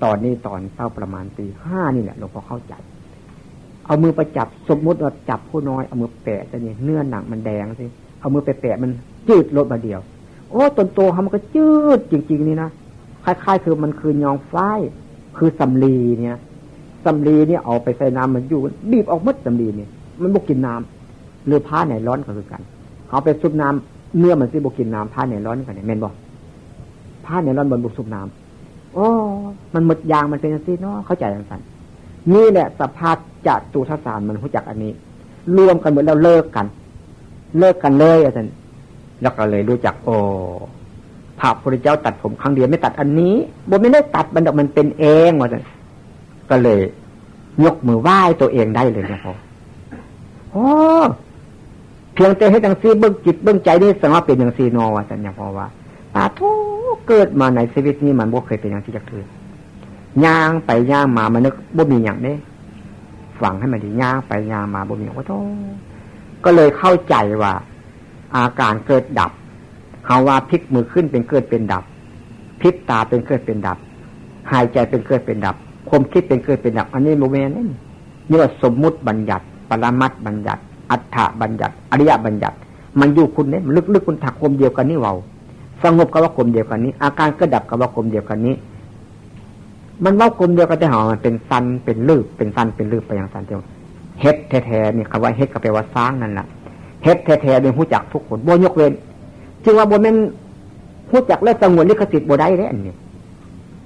ตอนนี้ตอนเช้าประมาณตีห้านี่แหละ หลวงพ่อเข้าใจ เอามือไปจับ สมมุติว่าจับผู้น้อย เอามือแปะจะนี่ เนื้อหนังมันแดงสิ เอามือไปแปะมันจืดลดมาเดียว โอ้ ตนโตเขามันก็จืดจริงๆ นี่นะ คล้ายๆ คือมันคือยองฝ้าย คือสำลีเนี่ย สำลีเนี่ยเอาไปใส่น้ำมันอยู่ บีบออกหมดสำลีเนี่ย มันบ่กินน้ำ หรือผ้าไนลอนก็คือกัน เอาไปซุบน้ำ เนื้อมันสิบ่กินน้ำ ผ้าไนลอนกันเนี่ย แม่นบ่ ผ้าไนลอนมันบ่ซุบน้ำ โอ้ มันหมดอย่าง มันเป็นจังซี่เนาะ เข้าใจจังซั่น นี่แหละสภาพจตุตถฌาน มันรู้จักอันนี้ รวมกันหมดแล้วเลิกกัน เลิกกันเลยว่าซั่น แล้วก็เลยรู้จัก โอ้ พระพุทธเจ้าตัดผมครั้งเดียว ไม่ตัดอันนี้ บ่แม่นได้ตัดมันดอก มันเป็นเองว่าซั่น ก็เลยยกมือไหว้ตัวเองได้เลยนะพ่อ โอ้ เพียงแต่เฮ็ดจังซี่ เบิ่งจิตเบิ่งใจนี่ สังว่าเป็นจังซี่นอว่าซั่น หลวงพ่อว่า ปาโธ่ เกิดมาในชีวิตนี้มันบ่เคยเป็นจังซี่จักเทื่อ ย่างไปย่างมา มันนึกบ่มีหยังเด้ ฟังให้มันดี ย่างไปย่างมาบ่มีหยัง โอ้โธ่ ก็เลยเข้าใจว่า อาการเกิดดับ เฮาว่าพลิกมือขึ้นเป็นเกิดเป็นดับ พลิบตาเป็นเกิดเป็นดับ หายใจเป็นเกิดเป็นดับ ความคิดเป็นเกิดเป็นดับ อันนี้บ่แม่นเด้ นี่ว่าสมมุติบัญญัติ ปรมัตถบัญญัติ อัฏฐบัญญัติ อริยบัญญัติ มันอยู่คุณเนี่ย มันลึกๆ คุณ ถ้าความเดียวกันนี่เว้า สงบก็ว่าความเดียวกันนี้ อาการเกิดดับก็ว่าความเดียวกันนี้ มันเว้ากลมเดียวกัน แต่หามันเป็นสั้นเป็นลืบ เป็นสั้นเป็นลืบไปอย่างสั้นเดียว เฮ็ดแท้ๆนี่ คำว่าเฮ็ดก็แปลว่าสร้างนั่นแหละ เฮ็ดแท้ๆนี่ฮู้จักทุกคน บ่ยกเว้น จึงว่าบ่แม่นฮู้จักแล้วสงวนลิขสิทธิ์บ่ได้เด้ อันนี้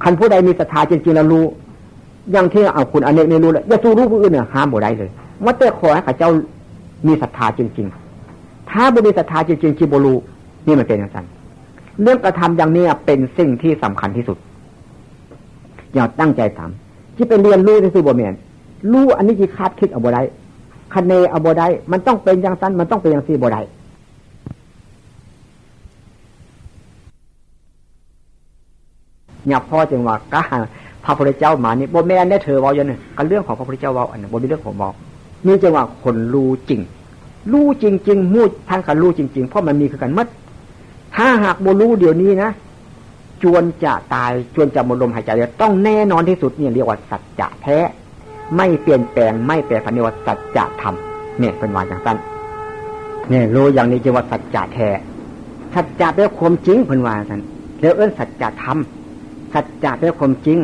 คันผู้ใดมีศรัทธาจริงๆแล้วรู้ อย่างที่เอาคุณอเนกนี่รู้แล้ว อย่าสู้รู้ผู้อื่นเนี่ย ห้ามบ่ได้เลย ว่าแต่ขอให้เขาเจ้ามีศรัทธาจริงๆ ถ้าบ่มีศรัทธาจริงๆ สิบ่รู้ นี่มันเป็นอย่างนั้น เรื่องกระทำอย่างนี้เป็นสิ่งที่สำคัญที่สุด อย่าตั้งใจทำ ที่ไปเรียนรู้ซื่อๆบ่แม่น รู้อันนี้สิคาดคิดเอาบ่ได้ คะเนเอาบ่ได้ มันต้องเป็นอย่างนั้น มันต้องเป็นอย่างนี้บ่ได้ เนี่ยพ่อจึงว่า กล้า พระพุทธเจ้ามานี่ บ่แม่นได้เธอเว้าอย่างนี้ ก็เรื่องของพระพุทธเจ้าเว้า อันนั้นบ่มีเรื่องของเว้า นี่จึงว่าคนรู้จริง รู้จริงๆ หมู่ท่านก็รู้จริงๆ เพราะมันมีคือกันหมด ถ้าหากบ่รู้เดี๋ยวนี้นะ จวนจะตาย จวนจะหมดลมหายใจแล้ว ต้องแน่นอนที่สุด เนี่ยเรียกว่าสัจจะแท้ ไม่เปลี่ยนแปลง ไม่แปรผัน เรียกว่าสัจจะธรรม เนี่ยเพิ่นว่าจั่งซั่น เนี่ยรู้อย่างนี้จึงว่าสัจจะแท้ สัจจะแปลว่าความจริง เพิ่นว่าซั่น แล้วเอิ้นสัจจะธรรม สัจจะแปลว่าความจริง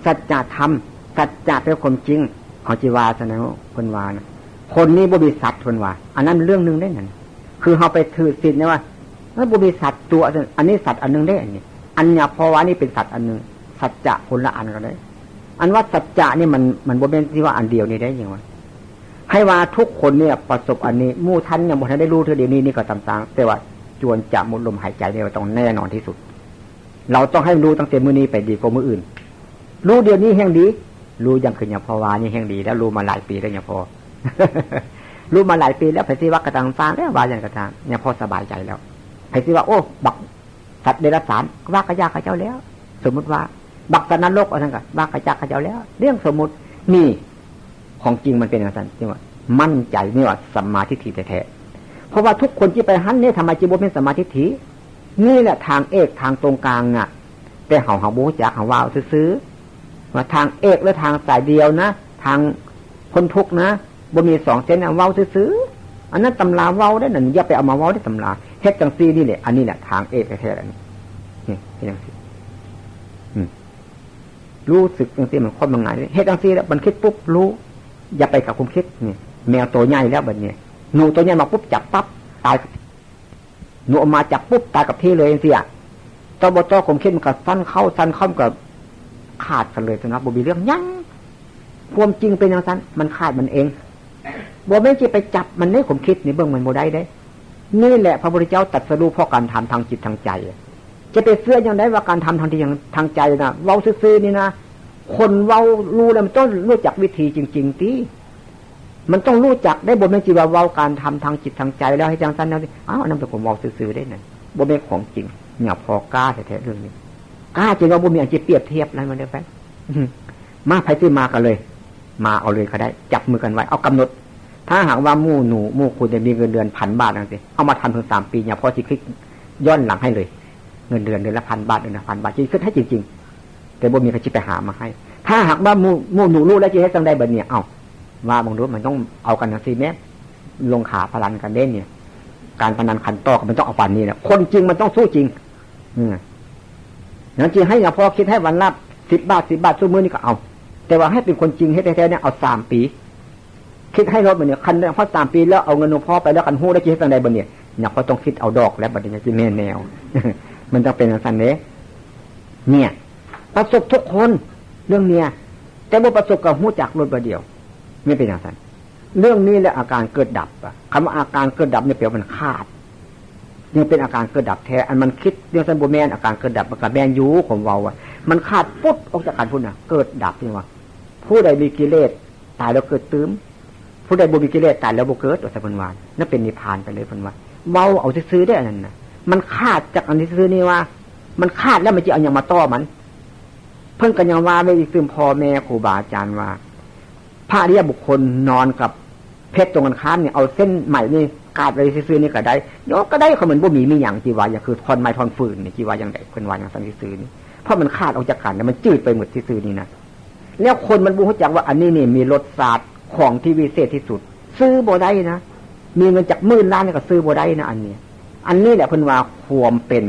สัจจะธรรม สัจจะแปลว่าความจริง เขาสิว่าซั่นนะ เพิ่นว่านะ คนนี้บ่มีสัตว์ เพิ่นว่า อันนั้นเรื่องหนึ่งได้นั่น คือเฮาไปถือศีลเนี่ยว่า มันบ่มีสัตว์ตัว อันนี้สัตว์อันหนึ่งได้ อันนี้ อันเนี่ยเพราะว่านี่เป็นสัตว์อันหนึ่ง สัจจะคนละอันกันเลย อันว่าสัจจะนี่มัน มันบ่แม่นที่ว่าอันเดียวนี่ได้ยังวะ ให้ว่าทุกคนเนี่ยประสบอันนี้ หมู่ท่านยังบ่ทันได้รู้เทื่อเดียวนี้ นี่ก็ตามตาง แต่ว่าจวนจะหมดลมหายใจเนี่ยต้องแน่นอนที่สุด เราต้องให้รู้ตั้งแต่มื้อนี้ไปดีกว่ามื้ออื่น รู้เดี๋ยวนี้แฮงดี รู้ยังคือยังพอว่านี่แฮงดี แล้วรู้มาหลายปีแล้วยังพอ รู้มาหลายปีแล้ว ไผสิว่ากะตางตางแล้ว ว่าหยังกะตาง ยังพอสบายใจแล้ว ไผสิว่า โอ้ บักสัตว์เดรัจฉาน ว่ากะยาเขาเจ้าแล้ว สมมุติว่า บักสัตว์นรก ว่าซั่นกะ ว่ากะยาเขาเจ้าแล้ว เรื่องสมมุติ นี่ ของจริงมันเป็นจั่งซั่น จึงว่ามั่นใจ นี่ว่าสัมมาทิฏฐิแท้ๆ เพราะว่าทุกคนที่ไปหันเนี่ย ทำไมจึงบ่เป็นสัมมาทิฏฐิ นี่แหละทางเอก ทางตรงกลางน่ะ แต่เฮา เฮาบ่รู้จัก เฮาว่าซื่อๆ ว่าทางเอกและทางสายเดียวนะ ทางพ้นทุกข์นะ บ่มีสองเส้นนะ เว้าซื่อๆ อันนั้นตำราเว้าได้นั่น อย่าไปเอามาเว้าได้ตำรา เฮ็ดจังซี่นี่แหละ อันนี้แหละทางเอกแท้ๆ อันนี้ นี่ เฮ็ดจังซี่ อืม รู้สึกจังซี่มันคนมันง่าย เฮ็ดจังซี่แล้วมันคิดปุ๊บรู้ อย่าไปกับความคิด นี่ แมวตัวใหญ่แล้วบัดนี้ หนูตัวใหญ่มาปุ๊บจับปั๊บ ตาย หนูออกมาจับปุ๊บตายกับที่เลยจังซี่อะ ตบต ความคิดมันก็สั้นเข้า สั้นเข้า มันก็ขาดกันเลย ซั่นนะ บ่มีเรื่องหยัง ความจริงเป็นจั่งซั่น มันขาดมันเอง บ่แม่นสิไปจับมันในความคิดนี่ เบิ่งมันบ่ได้เด้ นี่แหละพระพุทธเจ้าตรัสรู้เพราะการทำทางจิตทางใจ จะไปเชื่อจั่งใดว่าการทำทางจิตทางใจนะ เว้าซื่อๆนี่นะ คนเว้ารู้แล้วมันต้องรู้จักวิธีจริงๆ ติ มันต้องรู้จักได้ บ่แม่นสิว่าเว้าการทำทางจิตทางใจแล้วให้จั่งซั่นแนวนี้ อ้าว อันนั้นเป็นคนเว้าซื่อๆ ได้นั่น บ่แม่นของจริง เนี่ยพอกล้าแท้ๆ เรื่องนี้ กล้าจริงว่าบ่มีอันสิเปรียบเทียบแล้วมันได้ไป มา ไผสิมากันเลย มาเอาเลยก็ได้ จับมือกันไว้ เอากำหนด ถ้าหากว่าหมู่หนูหมู่คุณเนี่ยมีเงินเดือนพันบาทจั่งซี้ เอามาทำถึงสามปี เนี่ยพอสิคิดย้อนหลังให้เลย เงินเดือนเดือนละพันบาท เดือนละพันบาท สิคิดให้จริงๆ แต่บ่มีใครสิไปหามาให้ ถ้าหากว่าหมู่ หมู่หนูรู้แล้วสิเฮ็ดจั่งใดบัดนี้ เอ้า ว่าเบิ่งดู มันต้องเอากันจั่งซี้แหม ลงขาพนันกันเด้เนี่ย การพนันขันต่อก็มันต้องเอาปานนี้แหละ คนจริงมันต้องสู้จริง อืม อย่างจริงให้เนี่ยพอคิดให้วันละสิบบาท สิบบาท ซุมื้อนี้ก็เอา แต่ว่าให้เป็นคนจริง เฮ็ดแท้ๆ เนี่ย เอาสามปี คิดให้รถบัดนี้ คันได้พอสามปีแล้วเอาเงินหลวงพ่อไปแล้ว คันฮู้แล้วสิเฮ็ดจั่งใดบัดนี้ เนี่ยพอต้องคิดเอาดอกแล้วบัดนี้ สิแม่นแนว มันต้องเป็นจั่งซั่นเด้ เนี่ย ประสบทุกคน เรื่องเนี่ย แต่บ่ประสบก็ฮู้จักโลดบัดเดียว มันเป็นจั่งซั่น เรื่องนี้แหละอาการเกิดดับอะ คำว่าอาการเกิดดับเนี่ยแปลว่ามันขาด ยังเป็นอาการเกิดดับแท้ อันมันคิดเรื่องซั่นบ่แม่น อาการเกิดดับมันก็แม่นอยู่ ผมเว้าอะ มันขาดปุ๊บออกจากกันพุ้นน่ะ เกิดดับนี่ว่า ผู้ใดมีกิเลสตายแล้วเกิดตื่ม ผู้ใดบ่มีกิเลสตายแล้วบ่เกิด ว่าซั่นเพิ่นว่า นั่นเป็นนิพพานไปเลยเพิ่นว่า เว้าเอาซื่อๆ เด้ออันนั้นน่ะ มันขาดจากอันซื่อๆ นี่ว่า มันขาดแล้วมันสิเอาหยังมาต่อมัน เพิ่นก็ยังว่าไว้อีก ซึ่งพ่อแม่ครูบาอาจารย์ว่า พระอริยบุคคลนอนกับเพชรตรงกันข้ามนี่ เอาเส้นไหมนี่กาดไว้ซื่อๆ นี่ก็ได้ โยกก็ได้ เขามันบ่มีมีหยัง ที่ว่าอย่างคือท่อนไม้ท่อนฟืนนี่ ที่ว่าอย่างใด เพิ่นว่าอย่างซั่นซื่อๆ นี่ เพราะมันขาดออกจากกันแล้วมันจืดไปหมดซื่อๆ นี่นะ แล้วคนมันบ่รู้จักว่าอันนี้นี่มีรสชาติของที่วิเศษที่สุด ซื้อบ่ได้นะ มีเงินจักหมื่นล้านนี่ก็ซื้อบ่ได้นะ อันนี้ อันนี้แหละเพิ่นว่าความเป็น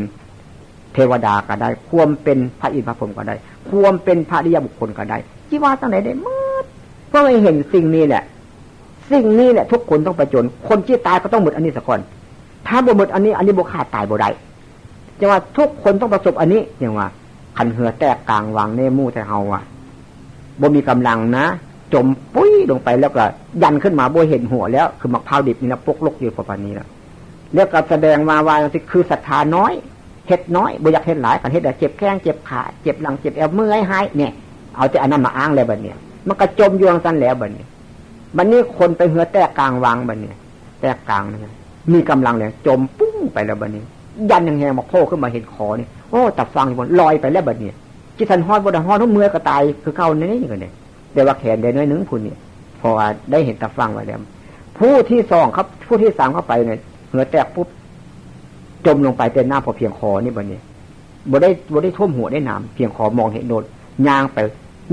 เทวดาก็ได้ ความเป็นพระอินทร์พระพรหมก็ได้ ความเป็นพระอริยบุคคลก็ได้ จิว่าจั่งใดได้หมด เพราะว่าเห็นสิ่งนี้แหละ สิ่งนี้แหละทุกคนต้องผจญ คนที่ตายก็ต้องหมดอันนี้ซะก่อน ถ้าบ่หมดอันนี้ อันนี้บ่ขาด ตายบ่ได้ จั่งว่าทุกคนต้องประสบอันนี้ จั่งว่า คันเฮือแตกกลางวังในหมู่ไทเฮาอะ บ่มีกำลังนะ จมปุ้ยลงไปแล้วก็ยันขึ้นมาบ่เห็นหัวแล้ว คือหมากพร้าวดิบนี่ละ ปกลกอยู่ประมาณนี้ละ แล้วก็แสดงมาว่านี่คือศรัทธาน้อย เฮ็ดน้อย บ่อยากเฮ็ดหลาย คันเฮ็ดแล้วเจ็บแข้งเจ็บขา เจ็บหลังเจ็บแอว เมื่อยหาย เนี่ย เอาแต่อันนั้นมาอ้างแล้วบัดนี้ มันก็จมอยู่จั่งซั่นแล้วบัดนี้ บัดนี้คนไปเฮือแตกกลางวังบัดนี้ แตกกลางนะ มีกำลังแล้ว จมปุ้งไปแล้วบัดนี้ ยันแฮงๆ มาโผล่ขึ้นมาเห็นขอนี่ โอ้ ตาฟังอยู่บน ลอยไปแล้วบัดนี้ จิตสันฮอดบ่ได้ฮอด เมื่อยก็ตายคือเก่านี่ นี่ก็เนี่ย แต่ว่าแขนได้น้อยหนึ่งผู้นี่ เพราะว่าได้เห็นตาฟังไว้แล้ว ผู้ที่สองครับ ผู้ที่สามเข้าไปเนี่ย เฮือแตกปุ๊บ จมลงไปแต่น้ำพอเพียงคอนี่บัดนี้ บ่ได้ บ่ได้ท่วมหัวได้น้ำ เพียงคอมองเห็นโดด ย่างไป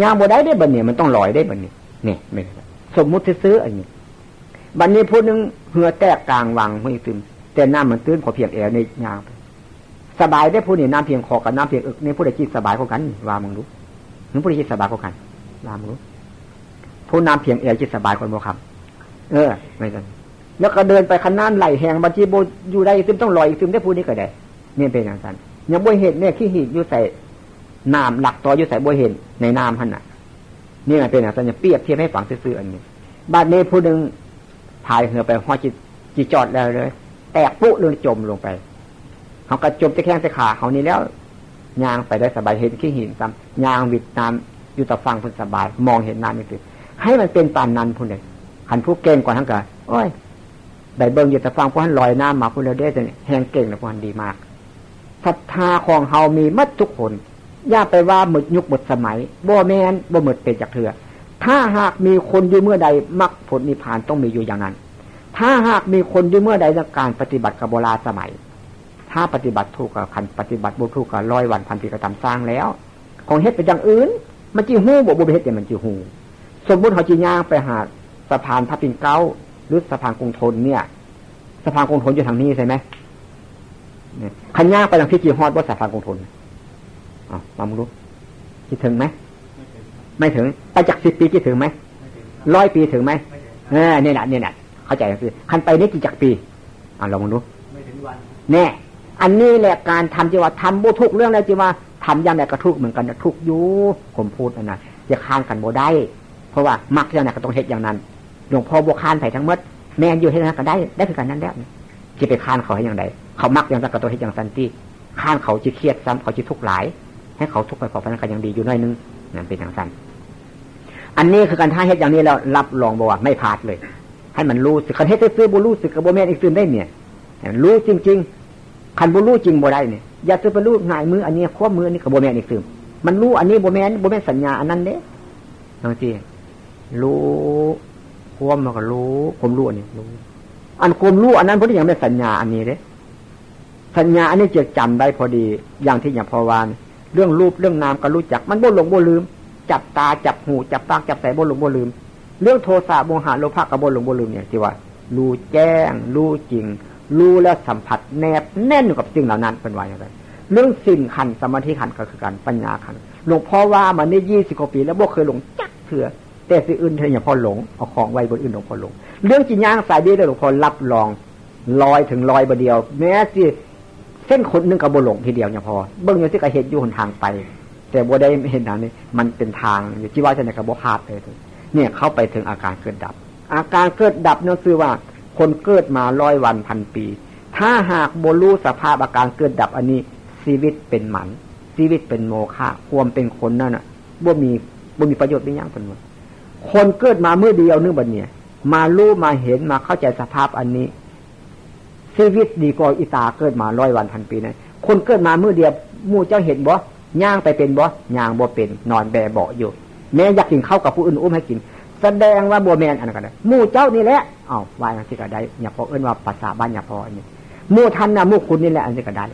ย่างบ่ได้ได้บัดนี้ มันต้องลอยได้บัดนี้ นี่ ไม่ สมมุติซื่อๆ อันนี้ บัดนี้ผู้หนึ่งเฮือแตกกลางวัง ผู้อีกตื่น แต่น้ำมันตื้นพอเพียงแอวนี่ย่างไป สบายได้ผู้นี่ น้ำเพียงคอกับน้ำเพียงเอิกนี่ ผู้ใดจิตสบายกว่ากัน ว่ามึงดู มึงผู้ใดจิตสบายกว่ากัน ว่ามึงดู ผู้น้ำเพียงแอวจิตสบายกว่าบ่ครับ เออ ไม่กัน แล้วก็เดินไปคันน้ำไหลแฮง บางทีบ่อยู่ได้อีกตื่น ต้องลอยอีกตื่นได้ผู้นี้ก็ได้ นี่เป็นจั่งซั่น ยังบ่เห็นเนี่ย ขี้หินอยู่ใส่น้ำ หลักตออยู่ใส่ บ่เห็นในน้ำหั่นน่ะ นี่มันเป็นจั่งซั่น เปรียบเทียบให้ฟังซื่อๆ อันนี้ บัดนี้ผู้หนึ่งพายเฮือไปฮอดจิ จิจอดแล้วเลย แตกปุ๊เลยจมลงไป เขาก็จมแต่แข้งแต่ขาเขานี่แล้ว ย่างไปได้สบาย เห็นขี้หินซ้ำ ย่างวิดน้ำอยู่ตะฝั่งพุ้นสบาย มองเห็นน้ำนี่คือ ให้มันเป็นปานนั้นพุ้นเลย คันผู้เก่งกว่าทั้งก็ โอ้ย ได้เบิ่งอยู่ตะฝั่งพุ้นลอยน้ำมาพุ้นแล้วเด้ แฮงเก่งนะพุ้นดีมาก ศรัทธาของเฮามีหมดทุกคน อย่าไปว่าหมดยุคหมดสมัย บ่แม่น บ่หมดเป็นจักเทื่อ ถ้าหากมีคนอยู่เมื่อใด มรรคผลนิพพานต้องมีอยู่อย่างนั้น ถ้าหากมีคนอยู่เมื่อใด การปฏิบัติก็บ่ล้าสมัย ถ้าปฏิบัติถูกก็ คันปฏิบัติบ่ถูกก็ ร้อยวันพันปีก็ตามสร้างแล้ว ของเฮ็ดไปอย่างอื่น มันจิฮู้บ่ บ่ไปเฮ็ดเนี่ยมันจิฮู้ สมมุติเขาจิย่างไปหาสะพานพระปิ่นเกล้า หรือสะพานกรุงทนเนี่ย สะพานกรุงทนอยู่ทางนี้ใช่ไหม เนี่ย คันย่างไปทางที่จิฮอดบ่สะพานกรุงทน อ้าว ลองดู คิดถึงไหม ไม่ถึง ไปจักสิบปีคิดถึงไหม ร้อยปีถึงไหม เออ เนี่ยแหละ เนี่ยแหละ เข้าใจคือ คันไปนี่กี่จักปี อ่ะ ลองดู แน่ อันนี้แหละการทำที่ว่าทำบ่ถูกเรื่องแล้วที่ว่าทำอย่างใดก็ถูกเหมือนกันนะ ถูกอยู่ ผมพูดอันนั้น จะค้านกันบ่ได้ เพราะว่ามรรคอย่างใดก็ต้องเฮ็ดอย่างนั้น หลวงพ่อบ่ค้านไผทั้งหมด แม่นอยู่ เฮ็ดหยังก็ได้ ได้คือกันนั่นแหละ สิไปค้านเขาเฮ็ดหยังใด เขามักอย่างซั่นก็ต้องเฮ็ดอย่างซั่นติ ค้านเขาสิเครียดซ้ำ เขาสิทุกข์หลาย ให้เขาทุกข์ไปพอปานนั้นก็ยังดีอยู่หน่อยนึง นั่นเป็นจั่งซั่น อันนี้คือการถ้าเฮ็ดอย่างนี้แล้วรับรองบ่ว่าไม่พลาดเลย ให้มันรู้สึก คันเฮ็ดซื่อๆบ่รู้สึกก็บ่แม่นอีกตื่นได้เนี่ย ให้มันรู้จริงๆ คันบ่รู้จริงบ่ได้เนี่ย อย่าซื้อไปรู้หงายมืออันนี้ ควบมืออันนี้ก็บ่แม่นอีกตื่น มันรู้อันนี้บ่แม่น บ่แม่นสัญญาอันนั้นเด้ จั่งซี้ รู้ ความมันก็รู้ ความรู้อันนี้รู้ อันความรู้อันนั้นบ่ได้หยังแม่นสัญญาอันนี้เด้ สัญญาอันนี้จะจำได้พอดี อย่างที่หลวงพ่อว่านี่ เรื่องรูปเรื่องนามก็รู้จัก มันบ่หลงบ่ลืม จับตา จับหู จับปาก จับใส บ่หลงบ่ลืม เรื่องโทสะ โมหะ โลภะ ก็บ่หลงบ่ลืม เนี่ยที่ว่า รู้แจ้ง รู้จริง รู้แล้วสัมผัสแนบแน่นอยู่กับสิ่งเหล่านั้น เพิ่นว่าอย่างนั้น เรื่องศีลขันธ์ สมาธิขันธ์ก็คือกัน ปัญญาขันธ์ หลวงพ่อว่ามานี่ยี่สิบกว่าปีแล้ว บ่เคยหลงจักเทื่อ แต่สิ่งอื่นเท่านั้นยังพอหลง เอาของไว้บนอื่นหลวงพ่อหลง เรื่องจิตย่างสายเดียวหลวงพ่อรับรอง ร้อยถึงร้อยบ่เดียว แม้สิเส้นขนหนึ่งก็บ่หลงทีเดียวเนี่ยพอ เบิ่งอยู่สิก็เห็นอยู่หนทางไป แต่บ่ได้เห็นนั้นนี่ มันเป็นทางอยู่ที่ว่าจะไหนก็บ่พลาดเลย เนี่ยเข้าไปถึงอาการเกิดดับ อาการเกิดดับนั่นคือว่าคนเกิดมาร้อยวันพันปี ถ้าหากบ่รู้สภาพอาการเกิดดับอันนี้ ชีวิตเป็นหมัน ชีวิตเป็นโมฆะ ความเป็นคนนั่นน่ะ บ่มี บ่มีประโยชน์มีหยังเพิ่นว่า คนเกิดมามื้อเดียวนึงบัดเนี่ย มารู้มาเห็นมาเข้าใจสภาพอันนี้ ชีวิตดีกว่าอีตาเกิดมาร้อยวันพันปีนะ คนเกิดมามื้อเดียว หมู่เจ้าเห็นบ่ ย่างไปเป็นบ่ ย่างบ่เป็น นอนแบเบาะอยู่ แม้อยากกินข้าวกับผู้อื่นอุ้มให้กิน แสดงว่าบ่แม่นอันนั้นก็ได้ หมู่เจ้านี่แหละ เอ้า ว่าจั่งซี้ก็ได้ หลวงพ่อเอิ้นว่าภาษาบ้านหลวงพ่ออันนี้ หมู่ท่านน่ะ หมู่คุณนี่แหละ อันนี้ก็ได้